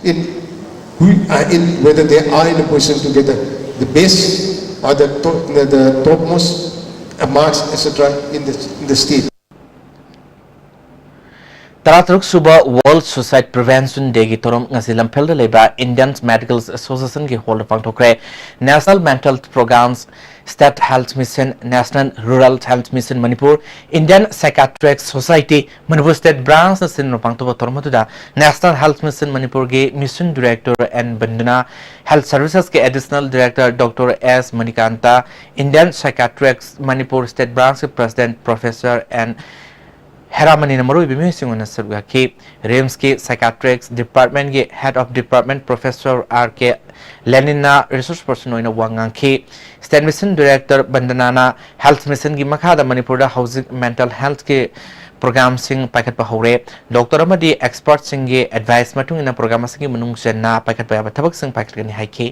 in who, uh, in whether they are in a position to get the, the best or the, top, the, the topmost uh, marks, et cetera in the, in the state. ꯇꯔꯥꯇꯔꯨꯛ ꯁꯨꯕ World Suicide Prevention Day ꯒꯤ ꯊꯧꯔꯝ ꯉꯁꯤ ꯂꯝꯐꯦꯜꯗ ꯂꯩꯕ Indian Medical Association ꯒꯤ ꯍꯣꯜꯗ ꯄꯥꯡꯊꯣꯛꯈ꯭ꯔꯦ꯫ National Mental Programs, State Health Mission, National Rural Health Mission Manipur, Indian Psychiatric Society Manipur State Branch ꯅ ꯁꯤꯟꯗꯨꯅ ꯄꯥꯡꯊꯣꯛꯄ ꯊꯧꯔꯝ ꯑꯗꯨꯗ National Health Mission ꯃꯅꯤꯄꯨꯔꯒꯤ Mission Director N ꯕꯟꯗꯅꯥ, Health Services ꯀꯤ Additional Director Doctor S Manikanta, Indian Psychiatric Manipur State Branch ꯀꯤ President Professor N ꯍꯦꯔꯥꯃꯅꯤꯅ ꯃꯔꯨꯑꯣꯏꯕ ꯃꯤꯑꯣꯏꯁꯤꯡ ꯑꯣꯏꯅ ꯁꯔꯨꯛ ꯌꯥꯈꯤ꯫ RIMS ꯀꯤ Psychiatric Department ꯀꯤ Head of Department Professor R K ꯂꯦꯅꯤꯟꯅ Resource Person ꯑꯣꯏꯅ ꯋꯥ ꯉꯥꯡꯈꯤ꯫ State Mission Director ꯕꯟꯗꯅꯥꯅ Health Mission ꯒꯤ ꯃꯈꯥꯗ ꯃꯅꯤꯄꯨꯔꯗ ꯍꯧꯖꯤꯛ mental health ꯀꯤ program ꯁꯤꯡ ꯄꯥꯏꯈꯠꯄ ꯍꯧꯔꯦ꯫ Doctor ꯑꯃꯗꯤ expert ꯁꯤꯡꯒꯤ advice ꯃꯇꯨꯡ ꯏꯟꯅ program ꯑꯁꯤꯒꯤ ꯃꯅꯨꯡ ꯆꯟꯅ ꯄꯥꯏꯈꯠꯄ ꯌꯥꯕ ꯊꯕꯛꯁꯤꯡ ꯄꯥꯏꯈꯠꯀꯅꯤ ꯍꯥꯏꯈꯤ꯫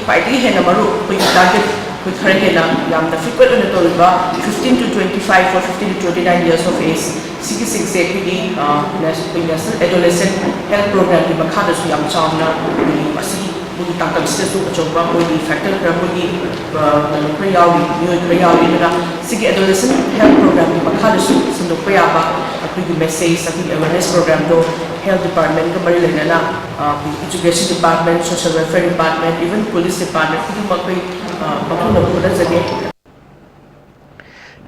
ꯈ꯭ꯋꯥꯏꯗꯒꯤ ꯍꯦꯟꯅ ꯃꯔꯨ ꯑꯩꯈꯣꯏꯒꯤ target, ꯑꯩꯈꯣꯏ ꯈꯔ ꯍꯦꯟꯅ ꯌꯥꯝꯅ frequent ꯑꯣꯏꯅ ꯇꯧꯔꯤꯕ fifteen to twenty-five or fifteen to twenty-nine years of age ꯁꯤꯒꯤꯁꯤꯡꯁꯦ ꯑꯩꯈꯣꯏꯒꯤ, ꯑ, ꯅꯦꯁ-, ꯑꯩꯈꯣꯏ National Adolescent Health Program ꯒꯤ ꯃꯈꯥꯗꯁꯨ ꯌꯥꯝ ꯆꯥꯎꯅ ꯑꯩꯈꯣꯏꯒꯤ ꯑꯁꯤꯒꯤ ꯃꯣꯏꯒꯤ ꯇꯥꯡꯀꯛꯁꯤꯗꯁꯨ ꯑꯆꯧꯕ ꯃꯣꯏꯒꯤ factor ꯈꯔ, ꯃꯣꯏꯒꯤ, ꯑ, ꯀꯩꯅꯣ ꯈꯔ ꯌꯥꯎꯔꯤ, ꯃꯤꯑꯣꯏ ꯈꯔ ꯌꯥꯎꯔꯤ꯫ ꯑꯗꯨꯅ ꯁꯤꯒꯤ Adolescent Health Program ꯒꯤ ꯃꯈꯥꯗꯁꯨ ꯁꯟꯗꯣꯛꯄ ꯌꯥꯕ ꯑꯩꯈꯣꯏꯒꯤ message, ꯑꯩꯈꯣꯏꯒꯤ awareness program ꯗꯣ Health Department ꯀ ꯃꯔꯤ ꯂꯩꯅꯅ, ꯑ, ꯑꯩꯈꯣꯏꯒꯤ Education Department, Social Welfare Department, even Police Department ꯈꯨꯗꯤꯡꯃꯛ ꯑꯩꯈꯣꯏ, ꯑ, ꯄꯥꯡꯊꯣꯛꯅꯕ ꯍꯣꯠꯅꯖꯒꯦ꯫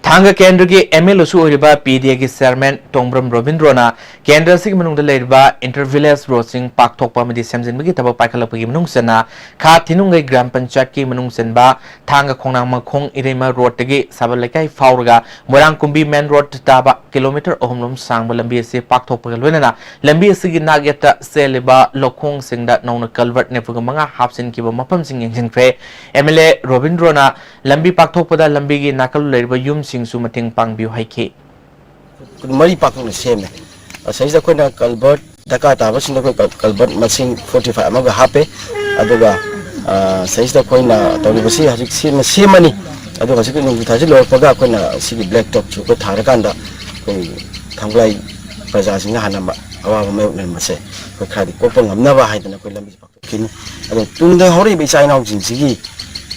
ꯊꯥꯡꯒ ꯀꯦꯟꯗ꯭ꯔꯒꯤ MLA ꯁꯨ ꯑꯣꯏꯔꯤꯕ PDA ꯒꯤ Chairman ꯇꯣꯡꯕ꯭ꯔꯝ ꯔꯣꯕꯤꯟꯗ꯭ꯔꯣꯅ ꯀꯦꯟꯗ꯭ꯔ ꯑꯁꯤꯒꯤ ꯃꯅꯨꯡꯗ ꯂꯩꯔꯤꯕ inter village road ꯁꯤꯡ ꯄꯥꯛꯊꯣꯛꯄ ꯑꯃꯗꯤ ꯁꯦꯝꯖꯤꯟꯕꯒꯤ ꯊꯕꯛ ꯄꯥꯏꯈꯠꯂꯛꯄꯒꯤ ꯃꯅꯨꯡ ꯆꯟꯅ ꯈꯥ ꯊꯤꯅꯨꯡꯒꯩ ꯒ꯭ꯔꯥꯝ ꯄꯟꯆꯥꯌꯠꯀꯤ ꯃꯅꯨꯡ ꯆꯟꯕ ꯊꯥꯡꯒ ꯈꯣꯡꯅꯥꯡ ꯃꯈꯣꯡ ꯏꯔꯩꯃ road ꯇꯒꯤ ꯁꯥꯕꯜ ꯂꯩꯀꯥꯏ ꯐꯥꯎꯔꯒ ꯃꯣꯏꯔꯥꯡ ꯀꯨꯝꯕꯤ main road ꯇꯥꯕ kilometre ꯑꯍꯨꯝ ꯂꯣꯝ ꯁꯥꯡꯕ ꯂꯝꯕꯤ ꯑꯁꯤ ꯄꯥꯛꯊꯣꯛꯄꯒ ꯂꯣꯏꯅꯅ ꯂꯝꯕꯤ ꯑꯁꯤꯒꯤ ꯅꯥꯛ ꯌꯦꯠꯇ ꯆꯦꯜꯂꯤꯕ ꯂꯧꯈꯣꯡꯁꯤꯡꯗ ꯅꯧꯅ culvert ꯅꯤꯐꯨꯒ ꯃꯉꯥ ꯍꯥꯞꯆꯤꯟꯈꯤꯕ ꯃꯐꯝꯁꯤꯡ ꯌꯦꯡꯁꯤꯟꯈ꯭ꯔꯦ꯫ MLA ꯔꯣꯕꯤꯟꯗ꯭ꯔꯣꯅ ꯂꯝꯕꯤ ꯄꯥꯛꯊꯣꯛꯄꯗ ꯂꯝꯕꯤꯒꯤ ꯅꯥꯀꯜ ꯂꯩꯔꯤꯕ ꯌꯨꯝꯁꯤꯡꯁꯨ ꯃꯇꯦꯡ ꯄꯥꯡꯕꯤꯌꯨ ꯍꯥꯏꯈꯤ꯫ ꯃꯔꯤ ꯄꯥꯛꯊꯣꯛꯅ ꯁꯦꯝꯃꯦ꯫ ꯑꯁꯤꯗ ꯑꯩꯈꯣꯏꯅ culvert ꯗꯔꯀꯥꯔ ꯇꯥꯕꯁꯤꯡꯗ ꯑꯩꯈꯣꯏ ꯀꯜ-, culvert ꯃꯁꯤꯡ forty five ꯑꯃꯒ ꯍꯥꯞꯄꯦ꯫ ꯑꯗꯨꯒ, ꯑ, ꯁꯤꯗꯩꯁꯤꯗ ꯑꯩꯈꯣꯏꯅ ꯇꯧꯔꯤꯕꯁꯤ ꯍꯧꯖꯤꯛ ꯁꯦꯝ-, ꯁꯦꯝꯃꯅꯤ꯫ ꯑꯗꯨꯒ ꯍꯧꯖꯤꯛ ꯅꯣꯡꯖꯨ ꯊꯥꯁꯤ ꯂꯣꯏꯔꯛꯄꯒ ꯑꯩꯈꯣꯏꯅ ꯁꯤꯒꯤ black top ꯁꯨ ꯑꯩꯈꯣꯏ ꯊꯥꯔꯀꯥꯟꯗ ꯑꯩꯈꯣꯏ ꯊꯥꯡꯒꯣꯂꯥꯏ ꯄ꯭ꯔꯖꯥꯁꯤꯡꯅ ꯍꯥꯟꯅ ꯃ-, ꯑꯋꯥꯕ ꯃꯥꯌꯣꯛꯅꯔꯝꯕꯁꯦ ꯑꯩꯈꯣꯏ ꯈꯔꯗꯤ ꯀꯣꯛꯄ ꯉꯝꯅꯕ ꯍꯥꯏꯗꯅ ꯑꯩꯈꯣꯏ ꯂꯝꯕꯤ ꯄꯥꯛꯊꯣꯛꯈꯤꯅꯤ꯫ ꯑꯗꯣ ꯇꯨꯡꯗ ꯍꯧꯔꯛꯏꯕ ꯏꯆꯥ ꯏꯅꯥꯎꯁꯤꯡꯁꯤꯒꯤ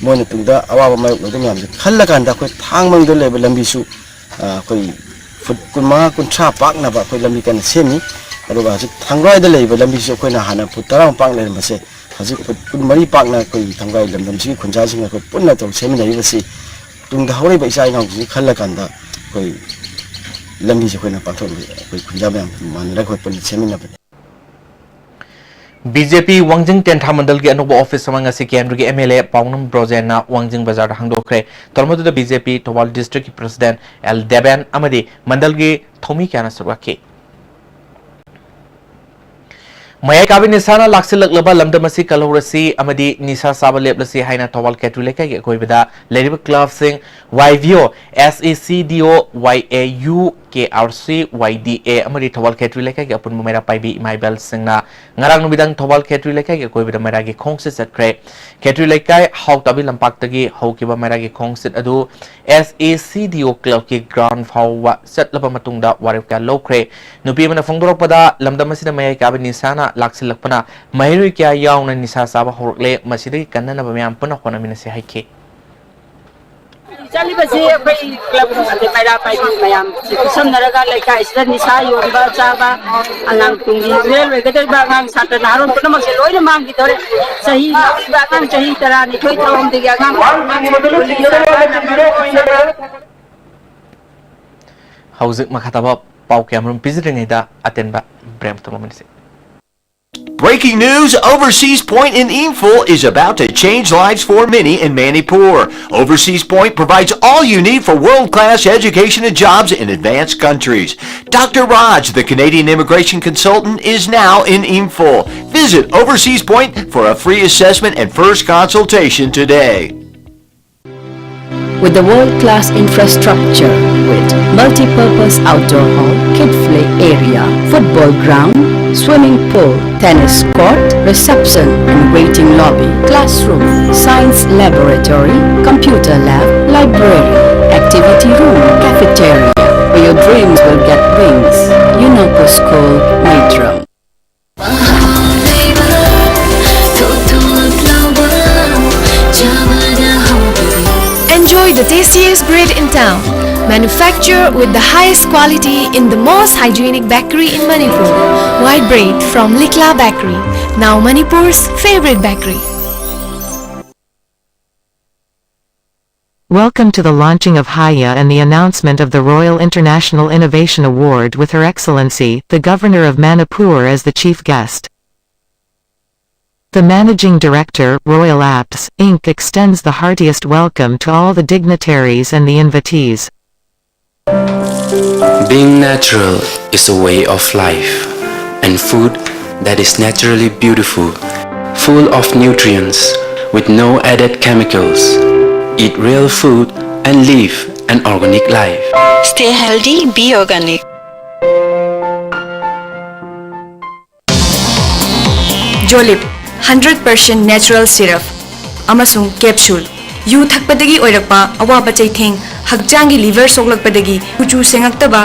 ꯃꯣꯏꯅ ꯇꯨꯡꯗ ꯑꯋꯥꯕ ꯃꯥꯌꯣꯛꯅꯗꯕ ꯃꯌꯥꯝꯁꯦ ꯈꯜꯂꯀꯥꯟꯗ ꯑꯩꯈꯣꯏ ꯊꯥꯡꯃꯩꯕꯟꯗ ꯂꯩꯕ ꯂꯝꯕꯤꯁꯨ, ꯑ, ꯑꯩꯈꯣꯏ ꯐꯨꯠ ꯀꯨꯟꯃꯉꯥ ꯀꯨꯟꯊ꯭ꯔꯥ ꯄꯥꯛꯅꯕ ꯑꯩꯈꯣꯏ ꯂꯝꯕꯤ ꯀꯟꯅ ꯁꯦꯝꯃꯤ꯫ ꯑꯗꯨꯒ ꯍꯧꯖꯤꯛ ꯊꯥꯡꯒ꯭ꯔꯥꯏꯗ ꯂꯩꯕ ꯂꯝꯕꯤꯁꯨ ꯑꯩꯈꯣꯏꯅ ꯍꯥꯟꯅ ꯐꯨꯠ ꯇꯔꯥꯃꯨꯛ ꯄꯥꯛ ꯂꯩꯔꯝꯕꯁꯦ ꯍꯧꯖꯤꯛ ꯐꯨꯠ ꯀꯨꯟꯃꯔꯤ ꯄꯥꯛꯅ ꯑꯩꯈꯣꯏ ꯊꯥꯡꯒ꯭ꯔꯥꯏ ꯂꯝꯗꯝꯁꯤꯒꯤ ꯈꯨꯟꯖꯥꯁꯤꯡ ꯑꯩꯈꯣꯏ ꯄꯨꯟꯅ ꯇꯧ ꯁꯦꯝꯃꯤꯟꯅꯔꯤꯕꯁꯤ ꯇꯨꯡꯗ ꯍꯧꯔꯛꯏꯕ ꯏꯆꯥ ꯏꯅꯥꯎꯁꯤꯡꯁꯤ ꯈꯜꯂ ꯀꯥꯟꯗ ꯑꯩꯈꯣꯏ ꯂꯝꯕꯤꯁꯦ ꯑꯩꯈꯣꯏꯅ ꯄꯥꯡꯊꯣꯛ ꯑꯩꯈꯣꯏ ꯈꯨꯟꯖꯥ ꯃꯌꯥꯝ ꯃꯥꯟꯅꯔꯒ ꯑꯩꯈꯣꯏ ꯄꯨꯟꯅ ꯁꯦꯝꯃꯤꯟꯅꯕꯅꯤ꯫ ꯕꯤ ꯖꯦ ꯄꯤ ꯋꯥꯡꯖꯤꯡ ꯇꯦꯟꯊꯥ ꯃꯟꯗꯜꯒꯤ ꯑꯅꯧꯕ ꯑꯣꯐꯤꯁ ꯑꯃ ꯉꯁꯤ ꯀꯦꯟꯗ꯭ꯔꯒꯤ ꯑꯦꯝ ꯑꯦꯜ ꯑꯦ ꯄꯥꯎꯅꯝ ꯕ꯭ꯔꯣꯖꯦꯟꯅ ꯋꯥꯡꯖꯤꯡ ꯕꯖꯥꯔꯗ ꯍꯥꯡꯗꯣꯛꯈ꯭ꯔꯦ꯫ ꯊꯧꯔꯝ ꯑꯗꯨꯗ ꯕꯤ ꯖꯦ ꯄꯤ ꯊꯧꯕꯥꯜ ꯗꯤꯁꯇ꯭ꯔꯤꯛꯀꯤ ꯄ꯭ꯔꯁꯤꯗꯦꯟꯠ ꯑꯦꯜ ꯗꯦꯕꯦꯟ ꯑꯃꯗꯤ ꯃꯟꯗꯜꯒꯤ ꯊꯧꯃꯤ ꯀꯌꯥꯅ ꯁꯔꯨꯛ ꯌꯥꯈꯤ꯫ ꯃꯌꯥꯏ ꯀꯥꯕꯤ ꯅꯤꯁꯥꯅ ꯂꯥꯛꯁꯤꯜꯂꯛꯂꯕ ꯂꯝꯗꯝ ꯑꯁꯤ ꯀꯜꯍꯧꯔꯁꯤ ꯑꯃꯗꯤ ꯅꯤꯁꯥ ꯆꯥꯕ ꯂꯦꯞꯂꯁꯤ ꯍꯥꯏꯅ ꯊꯧꯕꯥꯜ ꯈꯦꯇ꯭ꯔꯤ ꯂꯩꯀꯥꯏꯒꯤ ꯑꯀꯣꯏꯕꯗ ꯂꯩꯔꯤꯕ ꯀ꯭ꯂꯕꯁꯤꯡ ꯋꯥꯏ ꯚꯤ ꯑꯣ, ꯑꯦꯁ ꯑꯦ ꯁꯤ ꯗꯤ ꯑꯣ, ꯋꯥꯏ ꯑꯦ ꯌꯨ, ꯀꯦ ꯑꯥꯔ ꯁꯤ, ꯋꯥꯏ ꯗꯤ ꯑꯦ ꯑꯃꯗꯤ ꯊꯧꯕꯥꯜ ꯈꯦꯇ꯭ꯔꯤ ꯂꯩꯀꯥꯏꯒꯤ ꯑꯄꯨꯟꯕ ꯃꯩꯔꯥ ꯄꯥꯏꯕꯤ ꯏꯃꯥ ꯏꯕꯦꯜꯁꯤꯡꯅ ꯉꯔꯥꯡ ꯅꯨꯃꯤꯗꯥꯡ ꯊꯧꯕꯥꯜ ꯈꯦꯇ꯭ꯔꯤ ꯂꯩꯀꯥꯏꯒꯤ ꯑꯀꯣꯏꯕꯗ ꯃꯩꯔꯥꯒꯤ ꯈꯣꯡꯆꯠ ꯆꯠꯈ꯭ꯔꯦ꯫ ꯈꯦꯇ꯭ꯔꯤ ꯂꯩꯀꯥꯏ ꯍꯥꯎꯇꯥꯕꯤ ꯂꯝꯄꯥꯛꯇꯒꯤ ꯍꯧꯈꯤꯕ ꯃꯩꯔꯥꯒꯤ ꯈꯣꯡꯆꯠ ꯑꯗꯨ ꯑꯦꯁ ꯑꯦ ꯁꯤ ꯗꯤ ꯑꯣ ꯀ꯭ꯂꯕꯀꯤ ꯒ꯭ꯔꯥꯎꯟ ꯐꯥꯎꯕ ꯆꯠꯂꯕ ꯃꯇꯨꯡꯗ ꯋꯥꯔꯦꯞ ꯀꯌꯥ ꯂꯧꯈ꯭ꯔꯦ꯫ ꯅꯨꯄꯤ ꯑꯃꯅ ꯐꯣꯡꯗꯣꯔꯛꯄꯗ, ꯂꯝꯗꯝ ꯑꯁꯤꯗ ꯃꯌꯥꯏ ꯀꯥꯕ ꯅꯤꯁꯥꯅ ꯂꯥꯛꯁꯤꯜꯂꯛꯄꯅ ꯃꯍꯩꯔꯣꯏ ꯀꯌꯥ ꯌꯥꯎꯅ ꯅꯤꯁꯥ ꯆꯥꯕ ꯍꯧꯔꯛꯂꯦ꯫ ꯃꯁꯤꯗꯒꯤ ꯀꯟꯅꯅꯕ ꯃꯌꯥꯝ ꯄꯨꯟꯅ ꯍꯣꯠꯅꯃꯤꯟꯅꯁꯤ ꯍꯥꯏꯈꯤ꯫ ꯆꯠꯂꯤꯕꯁꯤ ꯑꯩꯈꯣꯏ ꯀ꯭ꯂꯕ ꯑꯗꯩ ꯃꯩꯔꯥ ꯄꯥꯏꯕꯤ ꯃꯌꯥꯝ ꯈꯨꯠꯁꯝꯅꯔꯒ ꯂꯩꯀꯥꯏꯁꯤꯗ ꯅꯤꯁꯥ ꯌꯣꯟꯕ ꯆꯥꯕ, ꯑꯉꯥꯡ ꯇꯨꯡꯒꯤ ꯃꯤꯔꯣꯜ ꯑꯣꯏꯒꯗꯧꯔꯤꯕ ꯑꯉꯥꯡ ꯁꯥꯇ꯭ꯔ ꯅꯍꯥꯔꯣꯜ ꯄꯨꯝꯅꯃꯛꯁꯦ ꯂꯣꯏꯅ ꯃꯥꯡꯈꯤꯗꯧꯔꯦ꯫ ꯆꯍꯤ ꯅꯧꯔꯤꯕ ꯑꯉꯥꯡ ꯆꯍꯤ ꯇꯔꯥꯅꯤꯊꯣꯏ, ꯇꯔꯥꯍꯨꯝꯗꯣꯏꯒꯤ ꯑꯉꯥꯡ ꯍꯧꯖꯤꯛ ꯃꯈꯥ ꯇꯥꯕ ꯄꯥꯎ ꯀꯌꯥꯃꯔꯨꯝ ꯄꯤꯖꯔꯤꯉꯩꯗ ꯑꯇꯦꯟꯕ ꯕ꯭ꯔꯦꯛ ꯑꯃ ꯇꯧꯃꯤꯟꯅꯁꯤ꯫ Breaking news, Overseas Point in Imphal is about to change lives for many in Manipur. Overseas Point provides all you need for world-class education and jobs in advanced countries. Doctor Raj, the Canadian immigration consultant, is now in Imphal. Visit Overseas Point for a free assessment and first consultation today. With the world-class infrastructure, with multi-purpose outdoor hall, kid play area, football ground, swimming pool, tennis court, reception and waiting lobby, classroom, science laboratory, computer lab, library, activity room, cafeteria, where your dreams will get wings. Unako School, Maitram. Enjoy the tastiest bread in town. Manufacture with the highest quality in the most hygienic bakery in Manipur. White bread from Likla Bakery, now Manipur's favorite bakery. Welcome to the launching of Haya and the announcement of the Royal International Innovation Award with Her Excellency, the Governor of Manipur, as the chief guest. The Managing Director, Royal Apps, Inc extends the heartiest welcome to all the dignitaries and the invitees. Being natural is a way of life, and food that is naturally beautiful, full of nutrients, with no added chemicals. Eat real food and live an organic life. Stay healthy, be organic. Jolib, hundred percent natural syrup ꯑꯃꯁꯨꯡ capsule꯫ ꯌꯨ ꯊꯛꯄꯗꯒꯤ ꯑꯣꯏꯔꯛꯄ ꯑꯋꯥꯕ ꯆꯩꯊꯦꯡ, ꯍꯛꯆꯥꯡꯒꯤ liver ꯁꯣꯛꯂꯛꯄꯗꯒꯤ ꯀꯨꯆꯨ ꯁꯦꯡꯉꯛꯇꯕ,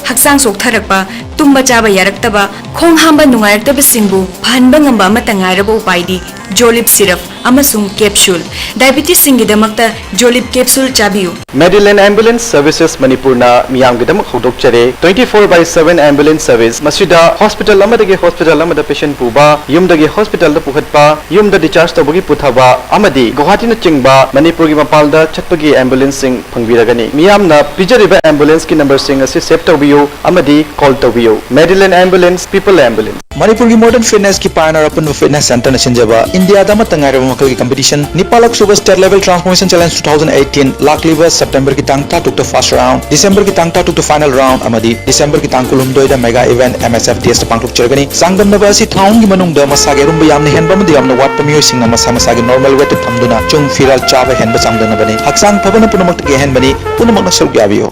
ꯍꯛꯆꯥꯡ ꯆꯣꯛꯊꯔꯛꯄ, ꯇꯨꯝꯕ ꯆꯥꯕ ꯌꯥꯔꯛꯇꯕ, ꯈꯣꯡ ꯍꯥꯝꯕ ꯅꯨꯡꯉꯥꯏꯔꯛꯇꯕꯁꯤꯡꯕꯨ ꯐꯍꯟꯕ ꯉꯝꯕ ꯑꯃꯠꯇ ꯉꯥꯏꯔꯕ ꯎꯄꯥꯏꯗꯤ Jolib syrup ꯑꯃꯁꯨꯡ capsule꯫ Diabetesꯁꯤꯡꯒꯤꯗꯃꯛꯇ Jolib capsule ꯆꯥꯕꯤꯌꯨ꯫ Medilane Ambulance Services ꯃꯅꯤꯄꯨꯔꯅ ꯃꯤꯌꯥꯝꯒꯤꯗꯃꯛ ꯍꯧꯗꯣꯛꯆꯔꯦ twenty four by seven ambulance service꯫ ꯃꯁꯤꯗ hospital ꯑꯃꯗꯒꯤ hospital ꯑꯃꯗ patient ꯄꯨꯕ, ꯌꯨꯝꯗꯒꯤ hospitalꯗ ꯄꯨꯈꯠꯄ, ꯌꯨꯝꯗ discharge ꯇꯧꯕꯒꯤ ꯄꯨꯊꯕ ꯑꯃꯗꯤ ꯒꯨꯋꯥꯍꯥꯇꯤꯅꯆꯤꯡꯕ ꯃꯅꯤꯄꯨꯔꯒꯤ ꯃꯄꯥꯟꯗ ꯆꯠꯄꯒꯤ ambulanceꯁꯤꯡ ꯐꯪꯕꯤꯔꯒꯅꯤ꯫ ꯃꯤꯌꯥꯝꯅ ꯄꯤꯖꯔꯤꯕ ambulanceꯀꯤ numberꯁꯤꯡ ꯑꯁꯤ save ꯇꯧꯕꯤꯌꯨ ꯑꯃꯗꯤ call ꯇꯧꯕꯤꯌꯨ꯫ Medilane Ambulance, People Ambulance꯫ ꯃꯅꯤꯄꯨꯔꯒꯤ modern fitnessꯀꯤ pioneer ꯑꯄꯨꯟꯕ fitness centerꯅ ꯁꯤꯟꯖꯕ ꯏꯟꯗꯤꯌꯥꯗ ꯑꯃꯠꯇ ꯉꯥꯏꯔꯕ ꯃꯈꯜꯒꯤ competition ꯅꯤꯄꯥꯜꯂꯛ ꯁꯨꯕ State Level Transformation Challenge two thousand eighteen ꯂꯥꯛꯂꯤꯕ Septemberꯒꯤ ꯇꯥꯡ ꯇꯔꯥꯇꯔꯨꯛꯇ first round, Decemberꯒꯤ ꯇꯥꯡ ꯇꯔꯥꯇꯔꯨꯛꯇ final round ꯑꯃꯗꯤ Decemberꯒꯤ ꯇꯥꯡ ꯀꯨꯟꯍꯨꯝꯗꯣꯏꯗ mega event MSFDSꯇ ꯄꯥꯡꯊꯣꯛꯆꯔꯒꯅꯤ꯫ ꯆꯥꯡꯗꯝꯅꯕ ꯑꯁꯤ ꯊꯥ ꯑꯍꯨꯝꯒꯤ ꯃꯅꯨꯡꯗ ꯃꯁꯥꯒꯤ ꯑꯔꯨꯝꯕ ꯌꯥꯝꯅ ꯍꯦꯟꯕ ꯑꯃꯗꯤ ꯌꯥꯝꯅ ꯋꯥꯠꯄ ꯃꯤꯑꯣꯏꯁꯤꯡꯅ ꯃꯁꯥ ꯃꯁꯥꯒꯤ normal weightꯇ ꯊꯝꯗꯨꯅ ꯆꯨꯡ ꯐꯤꯔꯥꯜ ꯆꯥꯕ ꯍꯦꯟꯕ ꯆꯥꯡꯗꯝꯅꯕꯅꯤ꯫ ꯍꯛꯆꯥꯡ ꯐꯕꯅ ꯄꯨꯝꯅꯃꯛꯇꯒꯤ ꯑꯍꯦꯟꯕꯅꯤ꯫ ꯄꯨꯝꯅꯃꯛꯅ ꯁꯔꯨꯛ ꯌꯥꯕꯤꯌꯨ꯫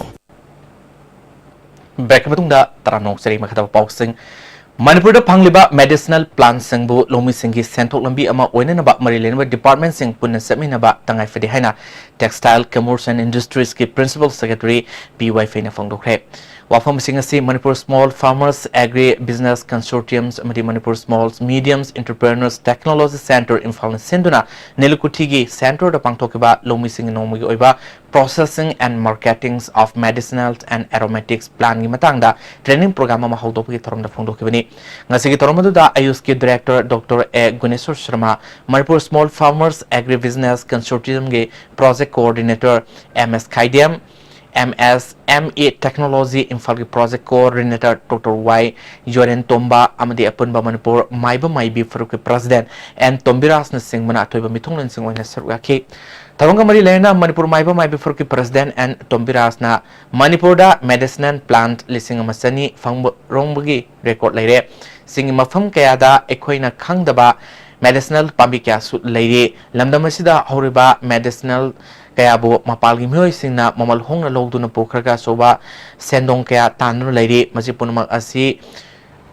Breakꯀꯤ ꯃꯇꯨꯡꯗ ꯇꯔꯥꯝꯅ ꯑꯣꯛꯆꯔꯤ꯫ ꯃꯈꯥ ꯇꯥꯕ ꯄꯥꯎꯁꯤꯡ꯫ ꯃꯅꯤꯄꯨꯔꯗ ꯐꯪꯂꯤꯕ medicinal plantꯁꯤꯡꯕꯨ ꯂꯧꯃꯤꯁꯤꯡꯒꯤ ꯁꯦꯟꯊꯣꯛ ꯂꯝꯕꯤ ꯑꯃ ꯑꯣꯏꯅꯅꯕ ꯃꯔꯤ ꯂꯩꯅꯕ departmentꯁꯤꯡ ꯄꯨꯟꯅ ꯆꯠꯃꯤꯟꯅꯕ ꯇꯉꯥꯏ ꯐꯗꯦ ꯍꯥꯏꯅ Textile, Commerce and Industriesꯀꯤ Principal Secretary ꯄꯤ ꯋꯥꯏꯐꯩꯅ ꯐꯣꯡꯗꯣꯛꯈ꯭ꯔꯦ꯫ ꯋꯥꯐꯝꯁꯤꯡ ꯑꯁꯤ Manipur Small Farmers Agri Business Consortiums ꯑꯃꯗꯤ Manipur Small Mediums Entrepreneurs Technology Centre ꯏꯝꯐꯥꯜꯅ ꯁꯤꯟꯗꯨꯅ ꯅꯤꯂꯨꯀꯨꯊꯤꯒꯤ centreꯗ ꯄꯥꯡꯊꯣꯛꯈꯤꯕ ꯂꯧꯃꯤꯁꯤꯡꯒꯤ ꯅꯣꯡꯃꯒꯤ ꯑꯣꯏꯕ Processing and Marketings of Medicinals and Aromatics Plantꯒꯤ ꯃꯇꯥꯡꯗ training program ꯑꯃ ꯍꯧꯗꯣꯛꯄꯒꯤ ꯊꯧꯔꯝꯗ ꯐꯣꯡꯗꯣꯛꯈꯤꯕꯅꯤ꯫ ꯉꯁꯤꯒꯤ ꯊꯧꯔꯝ ꯑꯗꯨꯗ ꯑꯌꯨꯁꯀꯤ director Doctor A Guneshor Sharma, Manipur Small Farmers Agri Business Consortiumꯒꯤ project coordinator M S Khaidem, M S M A Technology ꯏꯝꯐꯥꯜꯒꯤ project coordinator Doctor Y ꯌꯣꯔꯦꯟ ꯇꯣꯝꯕ ꯑꯃꯗꯤ ꯑꯄꯨꯟꯕ ꯃꯅꯤꯄꯨꯔ ꯃꯥꯏꯕ ꯃꯥꯏꯕꯤ ꯐꯨꯔꯨꯞꯀꯤ president N ꯇꯣꯝꯕꯤꯔꯥꯖꯅꯆꯤꯡꯕꯅ ꯑꯊꯣꯏꯕ ꯃꯤꯊꯨꯡꯂꯦꯟꯁꯤꯡ ꯑꯣꯏꯅ ꯁꯔꯨꯛ ꯌꯥꯈꯤ꯫ ꯊꯧꯔꯝꯒ ꯃꯔꯤ ꯂꯩꯅꯅ ꯃꯅꯤꯄꯨꯔ ꯃꯥꯏꯕ ꯃꯥꯏꯕꯤ ꯐꯨꯔꯨꯞꯀꯤ president N ꯇꯣꯝꯕꯤꯔꯥꯖꯅ ꯃꯅꯤꯄꯨꯔꯗ medicinal plant ꯂꯤꯁꯤꯡ ꯑꯃ ꯆꯅꯤ ꯐꯪꯕ ꯔꯣꯝꯕꯒꯤ record ꯂꯩꯔꯦ꯫ ꯆꯤꯡꯒꯤ ꯃꯐꯝ ꯀꯌꯥꯗ ꯑꯩꯈꯣꯏꯅ ꯈꯪꯗꯕ medicinal ꯄꯥꯝꯕꯤ ꯀꯌꯥꯁꯨ ꯂꯩꯔꯤ꯫ ꯂꯝꯗꯝ ꯑꯁꯤꯗ ꯍꯧꯔꯤꯕ medicinal ꯀꯌꯥꯕꯨ ꯃꯄꯥꯜꯒꯤ ꯃꯤꯑꯣꯏꯁꯤꯡꯅ ꯃꯃꯜ ꯍꯣꯡꯅ ꯂꯧꯗꯨꯅ ꯄꯨꯈ꯭ꯔꯒ ꯑꯆꯧꯕ ꯁꯦꯟꯗꯣꯡ ꯀꯌꯥ ꯇꯥꯟꯗꯨꯅ ꯂꯩꯔꯤ꯫ ꯃꯁꯤ ꯄꯨꯝꯅꯃꯛ ꯑꯁꯤ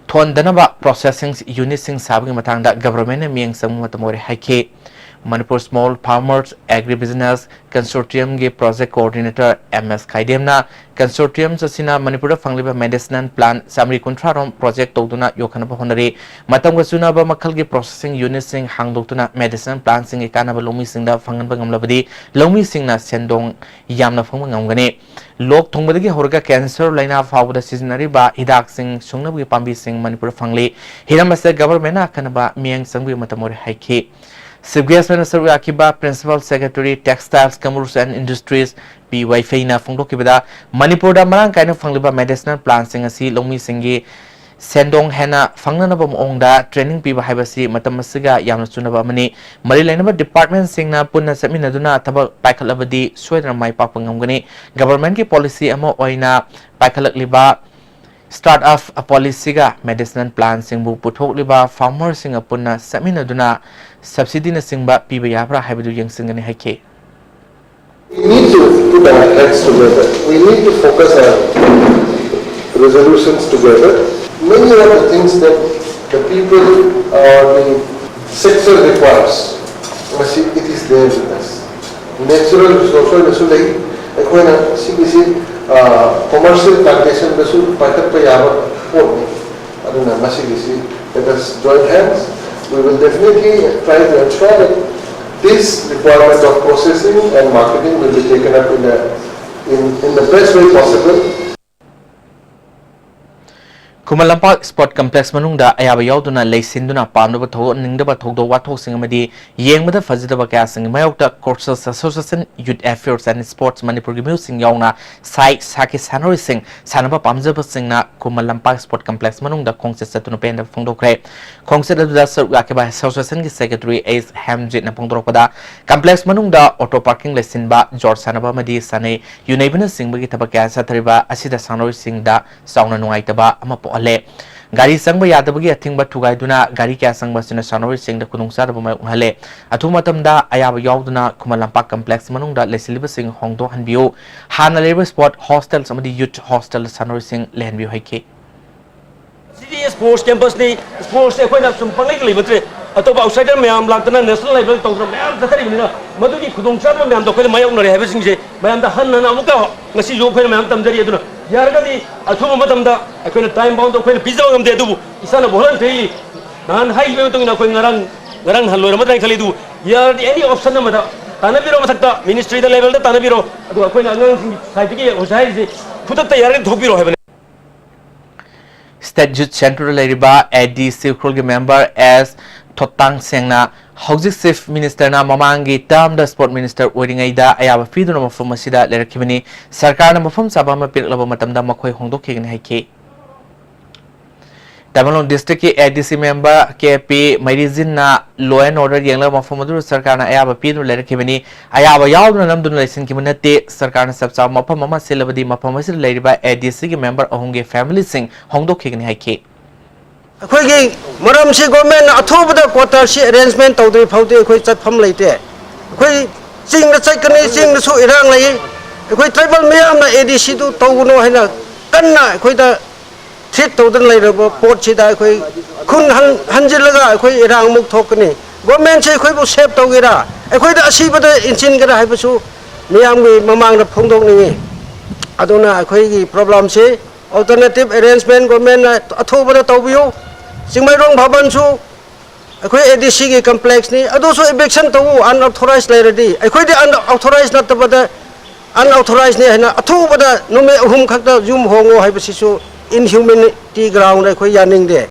ꯊꯣꯟꯗꯅꯕ processing unitꯁꯤꯡ ꯁꯥꯕꯒꯤ ꯃꯇꯥꯡꯗ governmentꯅ ꯃꯤꯠꯌꯦꯡ ꯆꯪꯕ ꯃꯇꯝ ꯑꯣꯏꯔꯦ ꯍꯥꯏꯈꯤ꯫ Manipur Small Farmers Agri Business Consortiumꯒꯤ project coordinator M S ꯈꯥꯏꯗꯦꯝꯅ consortiums ꯑꯁꯤꯅ ꯃꯅꯤꯄꯨꯔꯗ ꯐꯪꯂꯤꯕ medicinal plant ꯆꯥꯃꯔꯤ ꯀꯨꯟꯊ꯭ꯔꯥ ꯔꯣꯝ project ꯇꯧꯗꯨꯅ ꯌꯣꯛꯈꯠꯅꯕ ꯍꯣꯠꯅꯔꯤ꯫ ꯃꯇꯝꯒ ꯆꯨꯅꯕ ꯃꯈꯜꯒꯤ processing unitꯁꯤꯡ ꯍꯥꯡꯗꯣꯛꯇꯨꯅ medicinal plantꯁꯤꯡꯒꯤ ꯀꯥꯟꯅꯕ ꯂꯧꯃꯤꯁꯤꯡꯗ ꯐꯪꯍꯟꯕ ꯉꯝꯂꯕꯗꯤ ꯂꯧꯃꯤꯁꯤꯡꯅ ꯁꯦꯟꯗꯣꯡ ꯌꯥꯝꯅ ꯐꯪꯕ ꯉꯝꯒꯅꯤ꯫ ꯂꯣꯛ ꯊꯨꯡꯕꯗꯒꯤ ꯍꯧꯔꯒ cancer ꯂꯥꯏꯅꯥ ꯐꯥꯎꯕꯗ ꯁꯤꯖꯤꯟꯅꯔꯤꯕ ꯍꯤꯗꯥꯛꯁꯤꯡ ꯁꯨꯡꯅꯕꯒꯤ ꯄꯥꯝꯕꯤꯁꯤꯡ ꯃꯅꯤꯄꯨꯔꯗ ꯐꯪꯂꯤ꯫ ꯍꯤꯔꯝ ꯑꯁꯤꯗ governmentꯅ ꯑꯈꯟꯅꯕ ꯃꯤꯠꯌꯦꯡ ꯆꯪꯕꯒꯤ ꯃꯇꯝ ꯑꯣꯏꯔꯦ ꯍꯥꯏꯈꯤ꯫ Chief guest ꯑꯣꯏꯅ ꯁꯔꯨꯛ ꯌꯥꯈꯤꯕ Principal Secretary Textiles, Commerce and Industries P ꯋꯥꯏꯐꯩꯅ ꯐꯣꯡꯗꯣꯛꯈꯤꯕꯗ, ꯃꯅꯤꯄꯨꯔꯗ ꯃꯔꯥꯡ ꯀꯥꯏꯅ ꯐꯪꯂꯤꯕ medicinal plantꯁꯤꯡ ꯑꯁꯤ ꯂꯧꯃꯤꯁꯤꯡꯒꯤ ꯁꯦꯟꯗꯣꯡ ꯍꯦꯟꯅ ꯐꯪꯅꯅꯕ ꯃꯑꯣꯡꯗ training ꯄꯤꯕ ꯍꯥꯏꯕꯁꯤ ꯃꯇꯝ ꯑꯁꯤꯒ ꯌꯥꯝꯅ ꯆꯨꯅꯕ ꯑꯃꯅꯤ꯫ ꯃꯔꯤ ꯂꯩꯅꯕ departmentꯁꯤꯡꯅ ꯄꯨꯟꯅ ꯆꯠꯃꯤꯟꯅꯗꯨꯅ ꯊꯕꯛ ꯄꯥꯏꯈꯠꯂꯕꯗꯤ ꯁꯣꯏꯗꯅ ꯃꯥꯏ ꯄꯥꯛꯄ ꯉꯝꯒꯅꯤ꯫ Governmentꯀꯤ policy ꯑꯃ ꯑꯣꯏꯅ ꯄꯥꯏꯈꯠꯂꯛꯂꯤꯕ start-up policyꯒ medicinal plantꯁꯤꯡꯕꯨ ꯄꯨꯊꯣꯛꯂꯤꯕ farmerꯁꯤꯡꯒ ꯄꯨꯟꯅ ꯆꯠꯃꯤꯟꯅꯗꯨꯅ subsidyꯅꯆꯤꯡꯕ ꯄꯤꯕ ꯌꯥꯕ꯭ꯔꯥ ꯍꯥꯏꯕꯗꯨ ꯌꯦꯡꯁꯤꯟꯒꯅꯤ ꯍꯥꯏꯈꯤ꯫ We need to put our heads together. We need to focus our resolutions together. Many of the things that the people or the sector requires, ꯃꯁꯤ it is there with us. Natural resource ꯑꯣꯏꯅꯁꯨ ꯂꯩ꯫ ꯑꯩꯈꯣꯏꯅ ꯁꯤꯒꯤꯁꯤ commercial plantationꯗꯁꯨ ꯄꯥꯏꯈꯠꯄ ꯌꯥꯕ ꯄꯣꯠꯅꯤ꯫ ꯑꯗꯨꯅ ꯃꯁꯤꯒꯤꯁꯤ, let us join hands. We will definitely try to ensure that this requirement of processing and marketing will be taken up in a, in, in the best way possible. Khuman Lampak sport complex ꯃꯅꯨꯡꯗ ꯑꯌꯥꯕ ꯌꯥꯎꯗꯅ ꯂꯩꯁꯤꯟꯗꯨꯅ ꯄꯥꯝꯗꯕ ꯊꯧꯑꯣꯡ, ꯅꯤꯡꯗꯕ ꯊꯧꯗꯣꯛ ꯋꯥꯊꯣꯛꯁꯤꯡ ꯑꯃꯗꯤ ꯌꯦꯡꯕꯗ ꯐꯖꯗꯕ ꯀꯌꯥꯁꯤꯡꯒꯤ ꯃꯥꯌꯣꯛꯇ Cultural Association, Youth Affairs and Sports ꯃꯅꯤꯄꯨꯔꯒꯤ ꯃꯤꯑꯣꯏꯁꯤꯡ ꯌꯥꯎꯅ ꯁꯥꯏ ꯁꯥꯀꯤ ꯁꯥꯟꯅꯔꯣꯏꯁꯤꯡ ꯁꯥꯟꯅꯕ ꯄꯥꯝꯖꯕꯁꯤꯡꯅ ꯈꯨꯃꯟ ꯂꯝꯄꯥꯛ ꯁ꯭ꯄꯣꯔꯠ ꯀꯝꯄ꯭ꯂꯦꯛꯁ ꯃꯅꯨꯡꯗ ꯈꯣꯡꯆꯠ ꯆꯠꯇꯨꯅ ꯄꯦꯟꯗꯕ ꯐꯣꯡꯗꯣꯛꯈ꯭ꯔꯦ꯫ ꯈꯣꯡꯆꯠ ꯑꯗꯨꯗ ꯁꯔꯨꯛ ꯌꯥꯈꯤꯕ ꯑꯦꯁꯣꯁꯤꯌꯦꯁꯟꯒꯤ ꯁꯦꯀ꯭ꯔꯦꯇꯔꯤ ꯑꯦꯁ ꯍꯦꯝꯖꯤꯠꯅ ꯐꯣꯡꯗꯣꯔꯛꯄꯗ, ꯀꯝꯄ꯭ꯂꯦꯛꯁ ꯃꯅꯨꯡꯗ ꯑꯣꯇꯣ ꯄꯥꯔꯀꯤꯡ ꯂꯩꯁꯤꯟꯕ, ꯖꯣꯔ ꯁꯥꯟꯅꯕ ꯑꯃꯗꯤ ꯁꯥꯟꯅꯩ ꯌꯨꯅꯩꯕꯅꯆꯤꯡꯕꯒꯤ ꯊꯕꯛ ꯀꯌꯥ ꯆꯠꯊꯔꯤꯕ ꯑꯁꯤꯗ ꯁꯥꯟꯅꯔꯣꯏꯁꯤꯡꯗ ꯆꯥꯎꯅ ꯅꯨꯡꯉꯥꯏꯇꯕ ꯑꯃ ꯄꯣꯛꯍꯜꯂꯦ꯫ ꯒꯥꯔꯤ ꯆꯪꯕ ꯌꯥꯗꯕꯒꯤ ꯑꯊꯤꯡꯕ ꯊꯨꯒꯥꯏꯗꯨꯅ ꯒꯥꯔꯤ ꯀꯌꯥ ꯆꯪꯕ ꯑꯁꯤꯅ ꯁꯥꯟꯅꯔꯣꯏꯁꯤꯡꯗ ꯈꯨꯗꯣꯡꯆꯥꯗꯕ ꯃꯥꯌꯣꯛꯅꯍꯜꯂꯦ꯫ ꯑꯊꯨꯕ ꯃꯇꯝꯗ ꯑꯌꯥꯕ ꯌꯥꯎꯗꯅ ꯈꯨꯃꯟ ꯂꯝꯄꯥꯛ ꯀꯝꯄ꯭ꯂꯦꯛꯁ ꯃꯅꯨꯡꯗ ꯂꯩꯁꯤꯜꯂꯤꯕꯁꯤꯡ ꯍꯣꯡꯗꯣꯛꯍꯟꯕꯤꯌꯨ꯫ ꯍꯥꯟꯅ ꯂꯩꯔꯤꯕ ꯁ꯭ꯄꯣꯔꯠ ꯍꯣꯁꯇꯦꯜꯁ ꯑꯃꯗꯤ ꯌꯨꯠ ꯍꯣꯁꯇꯦꯜꯗ ꯁꯥꯟꯅꯔꯣꯏꯁꯤꯡ ꯂꯩꯍꯟꯕꯤꯌꯨ ꯍꯥꯏꯈꯤ꯫ ꯁꯤꯗꯤ ꯁ꯭ꯄꯣꯔꯠꯁ ꯀꯦꯝꯄꯁꯅꯤ꯫ ꯁ꯭ꯄꯣꯔꯠꯁꯁꯦ ꯑꯩꯈꯣꯏꯅ ꯁꯨꯝ ꯄꯪꯂꯩꯇ ꯂꯩꯕ ꯅꯠꯇ꯭ꯔꯦ꯫ ꯑꯇꯣꯞꯄ ꯑꯥꯎꯠꯁꯥꯏꯗꯔ ꯃꯌꯥꯝ ꯂꯥꯛꯇꯅ ꯅꯦꯁꯅꯦꯜ ꯂꯦꯚꯦꯜ ꯇꯧꯗꯅ ꯃꯌꯥꯝ ꯆꯠꯊꯔꯤꯕꯅꯤꯅ, ꯃꯗꯨꯒꯤ ꯈꯨꯗꯣꯡꯆꯥꯗꯕ ꯃꯌꯥꯝꯗꯣ ꯑꯩꯈꯣꯏꯅ ꯃꯥꯌꯣꯛꯅꯔꯦ ꯍꯥꯏꯕꯁꯤꯡꯁꯦ ꯃꯌꯥꯝꯗ ꯍꯟꯅ ꯍꯟꯅ ꯑꯃꯨꯛꯀ ꯉꯁꯤꯁꯨ ꯑꯩꯈꯣꯏꯅ ꯃꯌꯥꯝ ꯇꯝꯖꯔꯤ꯫ ꯑꯗꯨꯅ ꯌꯥꯔꯒꯗꯤ ꯑꯊꯨꯕ ꯃꯇꯝꯗ ꯑꯩꯈꯣꯏꯅ ꯇꯥꯏꯝ ꯕꯥꯎꯟꯗ ꯑꯩꯈꯣꯏꯅ ꯄꯤꯖꯕ ꯉꯝꯗꯦ, ꯑꯗꯨꯕꯨ ꯏꯁꯥꯅ ꯚꯣꯂꯟꯇꯔꯤ ꯅꯍꯥꯟ ꯍꯥꯏꯈꯤꯕꯒꯤ ꯃꯇꯨꯡ ꯏꯟꯅ ꯑꯩꯈꯣꯏ ꯉꯔꯥꯡ, ꯉꯔꯥꯡ ꯅꯍꯥꯟ ꯂꯣꯏꯔꯝꯃꯗ꯭ꯔꯥ ꯍꯥꯏꯅ ꯈꯜꯂꯤ꯫ ꯑꯗꯨꯕꯨ ꯌꯥꯔꯗꯤ ꯑꯦꯅꯤ ꯑꯣꯞꯁꯟ ꯑꯃꯗ ꯇꯥꯟꯅꯕꯤꯔꯣ, ꯃꯊꯛꯇ ꯃꯤꯅꯤꯁꯇ꯭ꯔꯤꯗ ꯂꯦꯚꯦꯜꯗ ꯇꯥꯟꯅꯕꯤꯔꯣ꯫ ꯑꯗꯨꯒ ꯑꯩꯈꯣꯏꯅ ꯑꯉꯥꯡꯁꯤꯡꯒꯤ ꯁꯥꯏꯠꯇꯒꯤ ꯍꯧꯖꯤꯛ ꯍꯥꯏꯔꯤꯁꯦ ꯈꯨꯗꯛꯇ ꯌꯥꯔꯒꯗꯤ ꯊꯣꯛꯄꯤꯔꯣ ꯍꯥꯏꯕꯅꯤ꯫ ꯁ꯭ꯇꯦꯠ ꯌꯨꯠ ꯁꯦꯟꯇꯔꯗ ꯂꯩꯔꯤꯕ ꯑꯦ ꯗꯤ ꯁꯤ ꯎꯈ꯭ꯔꯨꯜꯒꯤ ꯃꯦꯝꯕꯔ ꯑꯦꯁ ꯊꯣꯠꯇꯥꯡ ꯁꯦꯡꯅ ꯍꯧꯖꯤꯛ ꯆꯤꯐ ꯃꯤꯅꯤꯁꯇꯔꯅ ꯃꯃꯥꯡꯒꯤ ꯇꯔꯝꯗ ꯁ꯭ꯄꯣꯔꯠ ꯃꯤꯅꯤꯁꯇꯔ ꯑꯣꯏꯔꯤꯉꯩꯗ ꯑꯌꯥꯕ ꯄꯤꯗꯨꯅ ꯃꯐꯝ ꯑꯁꯤꯗ ꯂꯩꯔꯛꯈꯤꯕꯅꯤ꯫ ꯁꯔꯀꯥꯔꯅ ꯃꯐꯝ ꯆꯥꯕ ꯑꯃ ꯄꯤꯔꯛꯂꯕ ꯃꯇꯝꯗ ꯃꯈꯣꯏ ꯍꯣꯡꯗꯣꯛꯈꯤꯒꯅꯤ ꯍꯥꯏꯈꯤ꯫ ꯇꯃꯦꯡꯂꯣꯡ ꯗꯤꯁꯇ꯭ꯔꯤꯛꯀꯤ A D C member K P ꯃꯩꯔꯤꯖꯤꯟꯅ law and order ꯌꯦꯡꯂꯒ ꯃꯐꯝ ꯑꯗꯨꯗ ꯁꯔꯀꯥꯔꯅ ꯑꯌꯥꯕ ꯄꯤꯗꯨꯅ ꯂꯩꯔꯛꯈꯤꯕꯅꯤ꯫ ꯑꯌꯥꯕ ꯌꯥꯎꯗꯨꯅ ꯅꯝꯗꯨꯅ ꯂꯩꯁꯤꯟꯈꯤꯕ ꯅꯠꯇꯦ꯫ ꯁꯔꯀꯥꯔꯅ ꯆꯞ ꯆꯥꯕ ꯃꯐꯝ ꯑꯃ ꯁꯤꯜꯂꯕꯗꯤ ꯃꯐꯝ ꯑꯁꯤꯗ ꯂꯩꯔꯤꯕ ꯑꯦ ꯗꯤ ꯁꯤꯒꯤ ꯃꯦꯝꯕꯔ ꯑꯍꯨꯝꯒꯤ ꯐꯦꯃꯤꯂꯤꯁꯤꯡ ꯍꯣꯡꯗꯣꯛꯈꯤꯒꯅꯤ ꯍꯥꯏꯈꯤ꯫ ꯑꯩꯈꯣꯏꯒꯤ ꯃꯔꯝꯁꯤ ꯒꯣꯔꯃꯦꯟꯅ ꯑꯊꯨꯕꯗ ꯀ꯭ꯋꯥꯇꯔꯁꯤ ꯑꯦꯔꯦꯟꯖꯃꯦꯟ ꯇꯧꯗ꯭ꯔꯤ ꯐꯥꯎꯗꯤ ꯑꯩꯈꯣꯏ ꯆꯠꯐꯝ ꯂꯩꯇꯦ꯫ ꯑꯩꯈꯣꯏ ꯆꯤꯡꯗ ꯆꯠꯀꯅꯤ, ꯆꯤꯡꯗꯁꯨ ꯏꯔꯥꯡ ꯂꯩ꯫ ꯑꯩꯈꯣꯏ ꯇ꯭ꯔꯥꯏꯕꯦꯜ ꯃꯤꯌꯥꯝꯅ ꯑꯦ ꯗꯤ ꯁꯤꯗꯨ ꯇꯧꯒꯅꯨ ꯍꯥꯏꯅ ꯀꯟꯅ ꯑꯩꯈꯣꯏꯗ ꯊ꯭ꯔꯦꯠ ꯇꯧꯗꯨꯅ ꯂꯩꯔꯕ ꯄꯣꯠꯁꯤꯗ ꯑꯩꯈꯣꯏ ꯈꯨꯟ ꯍꯟ-, ꯍꯟꯖꯤꯜꯂꯒ ꯑꯩꯈꯣꯏ ꯏꯔꯥꯡ ꯑꯃꯨꯛ ꯊꯣꯛꯀꯅꯤ꯫ ꯒꯣꯔꯃꯦꯟꯁꯦ ꯑꯩꯈꯣꯏꯕꯨ ꯁꯦꯞ ꯇꯧꯒꯦꯔꯥ, ꯑꯩꯈꯣꯏꯗ ꯑꯁꯤꯕꯗ ꯏꯟꯁꯤꯟꯒꯦꯔꯥ ꯍꯥꯏꯕꯁꯨ ꯃꯤꯌꯥꯝꯒꯤ ꯃꯃꯥꯡꯗ ꯐꯣꯡꯗꯣꯛꯅꯤꯡꯉꯤ꯫ ꯑꯗꯨꯅ ꯑꯩꯈꯣꯏꯒꯤ ꯄ꯭ꯔꯣꯕ꯭ꯂꯦꯝꯁꯤ ꯑꯜꯇꯔꯅꯦꯇꯤꯚ ꯑꯦꯔꯦꯟꯖꯃꯦꯟ ꯒꯣꯔꯃꯦꯟꯅ ꯑꯊꯨꯕꯗ ꯇꯧꯕꯤꯌꯨ꯫ ꯆꯤꯡꯃꯩꯔꯣꯡ ꯚꯕꯟꯁꯨ ꯑꯩꯈꯣꯏ ꯑꯦ ꯗꯤ ꯁꯤꯒꯤ ꯀꯝꯄ꯭ꯂꯦꯛꯁꯅꯤ, ꯑꯗꯨꯁꯨ ꯏꯚꯤꯛꯁꯟ ꯇꯧꯎ, ꯑꯟꯑꯣꯊꯣꯔꯥꯏꯖ ꯂꯩꯔꯗꯤ꯫ ꯑꯩꯈꯣꯏꯗꯤ ꯑꯟꯑꯣꯊꯣꯔꯥꯏꯖ ꯅꯠꯇꯕꯗ ꯑꯟꯑꯣꯊꯣꯔꯥꯏꯖꯅꯤ ꯍꯥꯏꯅ ꯑꯊꯨꯕꯗ ꯅꯨꯃꯤꯠ ꯑꯍꯨꯝ ꯈꯛꯇ ꯌꯨꯝ ꯍꯣꯡꯉꯣ ꯍꯥꯏꯕꯁꯤꯁꯨ ꯏꯟꯍ꯭ꯌꯨꯃꯦꯅꯤꯇꯤ ꯒ꯭ꯔꯥꯎꯟꯗ ꯑꯩꯈꯣꯏ ꯌꯥꯅꯤꯡꯗꯦ꯫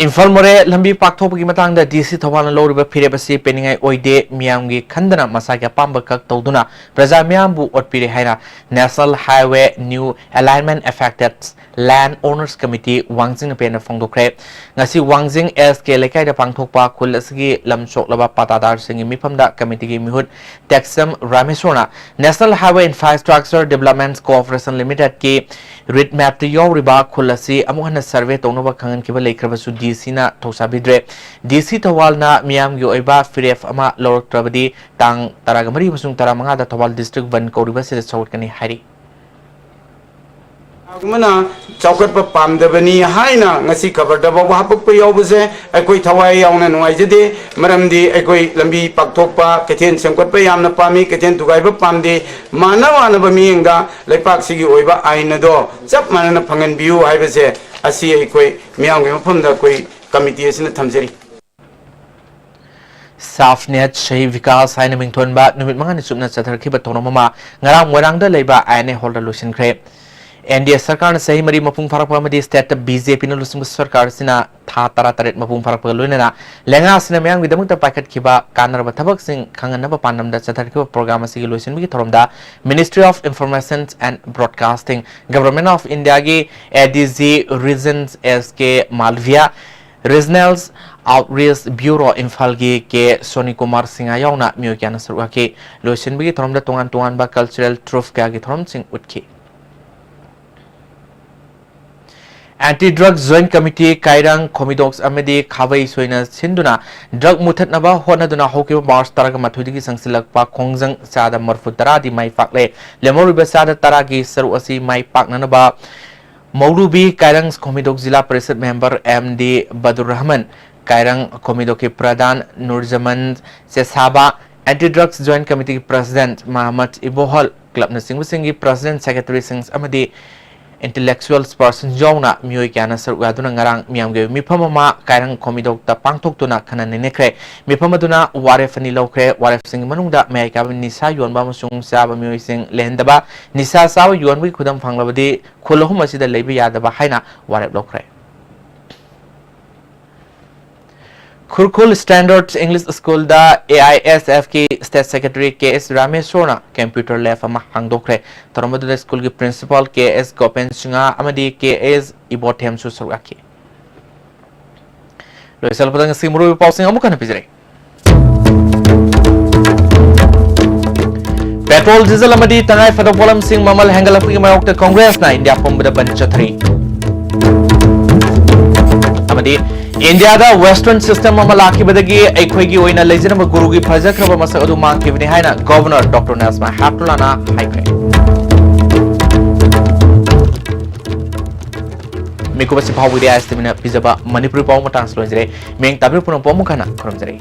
ꯏꯝꯐꯥꯜ ꯃꯣꯔꯦ ꯂꯝꯕꯤ ꯄꯥꯛꯊꯣꯛꯄꯒꯤ ꯃꯇꯥꯡꯗ ꯗꯤ ꯁꯤ ꯊꯧꯕꯥꯜꯅ ꯂꯧꯔꯤꯕ ꯐꯤꯔꯦꯞ ꯑꯁꯤ ꯄꯦꯟꯅꯤꯡꯉꯥꯏ ꯑꯣꯏꯗꯦ, ꯃꯤꯌꯥꯝꯒꯤ ꯈꯟꯗꯅ ꯃꯁꯥꯒꯤ ꯑꯄꯥꯝꯕ ꯈꯛ ꯇꯧꯗꯨꯅ ꯄ꯭ꯔꯖꯥ ꯃꯤꯌꯥꯝꯕꯨ ꯑꯣꯠꯄꯤꯔꯦ ꯍꯥꯏꯅ National Highway New Alignment Affected Land Owners Committee ꯋꯥꯡꯖꯤꯡ ꯅꯨꯄꯦꯅ ꯐꯣꯡꯗꯣꯛꯈ꯭ꯔꯦ꯫ ꯉꯁꯤ ꯋꯥꯡꯖꯤꯡ ꯑꯦꯁ ꯀꯦ ꯂꯩꯀꯥꯏꯗ ꯄꯥꯡꯊꯣꯛꯄ ꯈꯨꯜ ꯑꯁꯤꯒꯤ ꯂꯝ ꯁꯣꯛꯂꯕ ꯄꯥꯇꯥꯗꯥꯔꯁꯤꯡꯒꯤ ꯃꯤꯐꯝꯗ ꯀꯃꯤꯇꯤꯒꯤ ꯃꯤꯍꯨꯠ ꯇꯦꯛꯁꯝ ꯔꯥꯃꯦꯁꯣꯔꯅ National Highway Infrastructure Development Corporation Limitedꯀꯤ ꯔꯤꯠ ꯃꯦꯞꯇ ꯌꯥꯎꯔꯤꯕ ꯈꯨꯜ ꯑꯁꯤ ꯑꯃꯨꯛ ꯍꯟꯅ ꯁꯔꯚꯦ ꯇꯧꯅꯕ ꯈꯪꯍꯟꯈꯤꯕ ꯂꯩꯈ꯭ꯔꯕꯁꯨ ꯗꯤ ꯁꯤꯅ ꯊꯧꯁꯥꯕꯤꯗ꯭ꯔꯦ꯫ ꯗꯤ ꯁꯤ ꯊꯧꯕꯥꯜꯅ ꯃꯤꯌꯥꯝꯒꯤ ꯑꯣꯏꯕ ꯐꯤꯔꯦꯞ ꯑꯃ ꯂꯧꯔꯛꯇ꯭ꯔꯕꯗꯤ ꯇꯥꯡ ꯇꯔꯥꯃꯔꯤ ꯑꯃꯁꯨꯡ ꯇꯔꯥꯃꯉꯥꯗ ꯊꯧꯕꯥꯜ ꯗꯤꯁꯇ꯭ꯔꯤꯛ ꯕꯟ ꯀꯧꯔꯤꯕ ꯑꯁꯤꯗ ꯁꯧꯒꯠꯀꯅꯤ ꯍꯥꯏꯔꯤ꯫ ꯀꯅꯥꯒꯨꯝꯕꯅ ꯆꯥꯎꯈꯠꯄ ꯄꯥꯝꯗꯕꯅꯤ ꯍꯥꯏꯅ ꯉꯁꯤ ꯈꯕꯔꯗ ꯐꯥꯎꯕ ꯍꯥꯄꯛꯄ ꯌꯥꯎꯕꯁꯦ ꯑꯩꯈꯣꯏ ꯊꯋꯥꯏ ꯌꯥꯎꯅ ꯅꯨꯡꯉꯥꯏꯖꯗꯦ꯫ ꯃꯔꯝꯗꯤ ꯑꯩꯈꯣꯏ ꯂꯝꯕꯤ ꯄꯥꯛꯊꯣꯛꯄ, ꯀꯩꯊꯦꯜ ꯁꯦꯝꯒꯠꯄ ꯌꯥꯝꯅ ꯄꯥꯝꯃꯤ, ꯀꯩꯊꯦꯜ ꯊꯨꯒꯥꯏꯕ ꯄꯥꯝꯗꯦ꯫ ꯃꯥꯟꯅ ꯃꯥꯟꯅꯕ ꯃꯤꯠꯌꯦꯡꯗ ꯂꯩꯄꯥꯛꯁꯤꯒꯤ ꯑꯣꯏꯕ ꯑꯥꯏꯟ ꯑꯗꯣ ꯆꯞ ꯃꯥꯟꯅꯅ ꯐꯪꯍꯟꯕꯤꯌꯨ ꯍꯥꯏꯕꯁꯦ ꯑꯁꯤ ꯑꯩꯈꯣꯏ ꯃꯤꯌꯥꯝꯒꯤ ꯃꯐꯝꯗ ꯑꯩꯈꯣꯏ ꯀꯃꯤꯇꯤ ꯑꯁꯤꯅ ꯊꯝꯖꯔꯤ꯫ ꯁꯥꯐꯅꯦꯠ ꯁꯍꯤ ꯕꯤꯀꯥꯁ ꯍꯥꯏꯅ ꯃꯤꯡꯊꯣꯟꯕ ꯅꯨꯃꯤꯠ ꯃꯉꯥꯅꯤ ꯆꯨꯞꯅ ꯆꯠꯊꯔꯛꯈꯤꯕ ꯊꯧꯔꯝ ꯑꯃ ꯉꯔꯥꯡ ꯃꯣꯏꯔꯥꯡꯗ ꯂꯩꯕ ꯑꯥꯏ ꯑꯦꯟ ꯑꯦ ꯍꯣꯜꯗ ꯂꯣꯏꯁꯤꯟꯈ꯭ꯔꯦ꯫ ꯑꯦꯟ ꯗꯤ ꯑꯦ ꯁꯔꯀꯥꯔꯅ ꯆꯍꯤ ꯃꯔꯤ ꯃꯄꯨꯡ ꯐꯥꯔꯛꯄ ꯑꯃꯗꯤ ꯁ꯭ꯇꯦꯠꯇ ꯕꯤ ꯖꯦ ꯄꯤꯅ ꯂꯨꯆꯤꯡꯕ ꯁꯔꯀꯥꯔ ꯑꯁꯤꯅ ꯊꯥ ꯇꯔꯥꯇꯔꯦꯠ ꯃꯄꯨꯡ ꯐꯥꯔꯛꯄꯒ ꯂꯣꯏꯅꯅ ꯂꯩꯉꯥꯛ ꯑꯁꯤꯅ ꯃꯤꯌꯥꯝꯒꯤꯗꯃꯛꯇ ꯄꯥꯏꯈꯠꯈꯤꯕ ꯀꯥꯟꯅꯔꯕ ꯊꯕꯛꯁꯤꯡ ꯈꯪꯍꯟꯅꯕ ꯄꯥꯟꯗꯝꯗ ꯆꯠꯊꯔꯛꯈꯤꯕ ꯄ꯭ꯔꯣꯒ꯭ꯔꯥꯝ ꯑꯁꯤꯒꯤ ꯂꯣꯏꯁꯤꯟꯕꯒꯤ ꯊꯧꯔꯝꯗ Ministry of Information and Broadcasting, Government of Indiaꯒꯤ A D G Region S K Malviya, Regional Outreach Bureau ꯏꯝꯐꯥꯜꯒꯤ ꯀꯦ ꯁꯣꯅꯤꯀꯨꯃꯥꯔ ꯁꯤꯡꯍ ꯌꯥꯎꯅ ꯃꯤꯑꯣꯏ ꯀꯌꯥꯅ ꯁꯔꯨꯛ ꯌꯥꯈꯤ꯫ ꯂꯣꯏꯁꯤꯟꯕꯒꯤ ꯊꯧꯔꯝꯗ ꯇꯣꯉꯥꯟ ꯇꯣꯉꯥꯟꯕ cultural troupe ꯀꯌꯥꯒꯤ ꯊꯧꯔꯝꯁꯤꯡ ꯎꯠꯈꯤ꯫ Anti Drug Joint Committee ꯀꯥꯏꯔꯪ, ꯈꯣꯃꯤꯗꯣꯛ ꯑꯃꯗꯤ ꯈꯥꯕꯩ ꯁꯣꯏꯅ ꯁꯤꯟꯗꯨꯅ drug ꯃꯨꯊꯠꯅꯕ ꯍꯣꯠꯅꯗꯨꯅ ꯍꯧꯈꯤꯕ ꯃꯥꯔꯆ ꯇꯔꯥꯃꯥꯊꯣꯏꯗꯒꯤ ꯆꯪꯁꯤꯜꯂꯛꯄ ꯈꯣꯡꯖꯪ ꯆꯥꯗ ꯃꯔꯤꯐꯨ ꯇꯔꯥꯗꯤ ꯃꯥꯏ ꯄꯥꯛꯂꯦ꯫ ꯂꯦꯝꯍꯧꯔꯤꯕ ꯆꯥꯗ ꯇꯔꯥꯒꯤ ꯁꯔꯨꯛ ꯑꯁꯤ ꯃꯥꯏ ꯄꯥꯛꯅꯅꯕ ꯃꯧꯔꯨꯕꯤ ꯀꯥꯏꯔꯪ ꯈꯣꯃꯤꯗꯣꯛ ꯖꯤꯂꯥ ꯄꯔꯤꯁꯠ member M D Badur Rahman, Kairang ꯈꯣꯃꯤꯗꯣꯛꯀꯤ ꯄ꯭ꯔꯙꯥꯟ Nurjaman Chesaba, Anti Drugs Joint Committeeꯒꯤ ꯄ꯭ꯔꯁꯤꯗꯦꯟꯠ ꯃꯍꯃꯗ ꯏꯕꯣꯍꯜ, clubꯅꯆꯤꯡꯕꯁꯤꯡꯒꯤ president, secretaryꯁꯤꯡ ꯑꯃꯗꯤ intellectual persons ꯌꯥꯎꯅ ꯃꯤꯑꯣꯏ ꯀꯌꯥꯅ ꯁꯔꯨꯛ ꯌꯥꯗꯨꯅ ꯉꯔꯥꯡ ꯃꯤꯌꯥꯝꯒꯤ ꯑꯣꯏꯕ ꯃꯤꯐꯝ ꯑꯃ ꯀꯥꯏꯔꯪ ꯈꯣꯝꯃꯤꯗꯧꯗ ꯄꯥꯡꯊꯣꯛꯇꯨꯅ ꯈꯟꯅ ꯅꯩꯅꯈ꯭ꯔꯦ꯫ ꯃꯤꯐꯝ ꯑꯗꯨꯅ ꯋꯥꯔꯦꯞ ꯑꯅꯤ ꯂꯧꯈ꯭ꯔꯦ꯫ ꯋꯥꯔꯦꯞꯁꯤꯡꯒꯤ ꯃꯅꯨꯡꯗ ꯃꯌꯥꯏ ꯀꯥꯕ ꯅꯤꯁꯥ ꯌꯣꯟꯕ ꯑꯃꯁꯨꯡ ꯆꯥꯕ ꯃꯤꯑꯣꯏꯁꯤꯡ ꯂꯩꯍꯟꯗꯕ, ꯅꯤꯁꯥ ꯆꯥꯕ ꯌꯣꯟꯕꯒꯤ ꯈꯨꯗꯝ ꯐꯪꯂꯕꯗꯤ ꯈꯨꯜ ꯑꯍꯨꯝ ꯑꯁꯤꯗ ꯂꯩꯕ ꯌꯥꯗꯕ ꯍꯥꯏꯅ ꯋꯥꯔꯦꯞ ꯂꯧꯈ꯭ꯔꯦ꯫ ꯈꯨꯔꯈꯨꯜ Standard English Schoolꯗ AISFꯀꯤ State Secretary ꯀꯦ ꯑꯦꯁ ꯔꯥꯃꯦꯁꯣꯔꯅ computer lab ꯑꯃ ꯍꯥꯡꯗꯣꯛꯈ꯭ꯔꯦ꯫ ꯊꯧꯔꯝ ꯑꯗꯨꯗ ꯁ꯭ꯀꯨꯜꯒꯤ principal ꯀꯦ ꯑꯦꯁ ꯒꯣꯄꯦꯟ ꯁꯤꯡꯍ ꯑꯃꯗꯤ ꯀꯦ ꯑꯦꯁ ꯏꯕꯣꯊꯦꯝꯁꯨ ꯁꯔꯨꯛ ꯌꯥꯈꯤ꯫ ꯂꯣꯏꯁꯤꯜꯂꯛꯄꯗ ꯉꯁꯤ ꯃꯔꯨꯑꯣꯏꯕ ꯄꯥꯎꯁꯤꯡ ꯑꯃꯨꯛ ꯍꯟꯅ ꯄꯤꯖꯔꯤ꯫ Petrol, diesel ꯑꯃꯗꯤ ꯇꯉꯥꯏ ꯐꯗꯕ ꯄꯣꯠꯂꯝꯁꯤꯡ ꯃꯃꯜ ꯍꯦꯟꯒꯠꯂꯛꯄꯒꯤ ꯃꯥꯌꯣꯛꯇ Congressꯅ ꯏꯟꯗꯤꯌꯥ ꯄꯨꯝꯕꯗ ꯕꯟ ꯆꯠꯊꯔꯤ꯫ ꯑꯃꯗꯤ ꯏꯟꯗꯤꯌꯥꯗ Western system ꯑꯃ ꯂꯥꯛꯈꯤꯕꯗꯒꯤ ꯑꯩꯈꯣꯏꯒꯤ ꯑꯣꯏꯅ ꯂꯩꯖꯔꯝꯕ ꯒꯨꯔꯨꯒꯤ ꯐꯖꯈ꯭ꯔꯕ ꯃꯁꯛ ꯑꯗꯨ ꯃꯥꯡꯈꯤꯕꯅꯤ ꯍꯥꯏꯅ Governor Doctor Najma Heptullahꯅ ꯍꯥꯏꯈ꯭ꯔꯦ꯫ ꯃꯤꯀꯨꯞ ꯑꯁꯤ ꯐꯥꯎꯕꯒꯤꯗꯤ ꯑꯥꯏ ꯑꯦꯁ ꯇꯤ ꯚꯤꯅ ꯄꯤꯖꯕ ꯃꯅꯤꯄꯨꯔꯤ ꯄꯥꯎ ꯃꯇꯥꯡꯁꯤ ꯂꯣꯏꯖꯔꯦ꯫ ꯃꯤꯌꯦꯡ ꯇꯥꯕꯤꯔꯤꯕ ꯄꯨꯝꯅꯃꯛꯄꯨ ꯑꯃꯨꯛ ꯍꯟꯅ ꯈꯨꯔꯨꯝꯖꯔꯤ꯫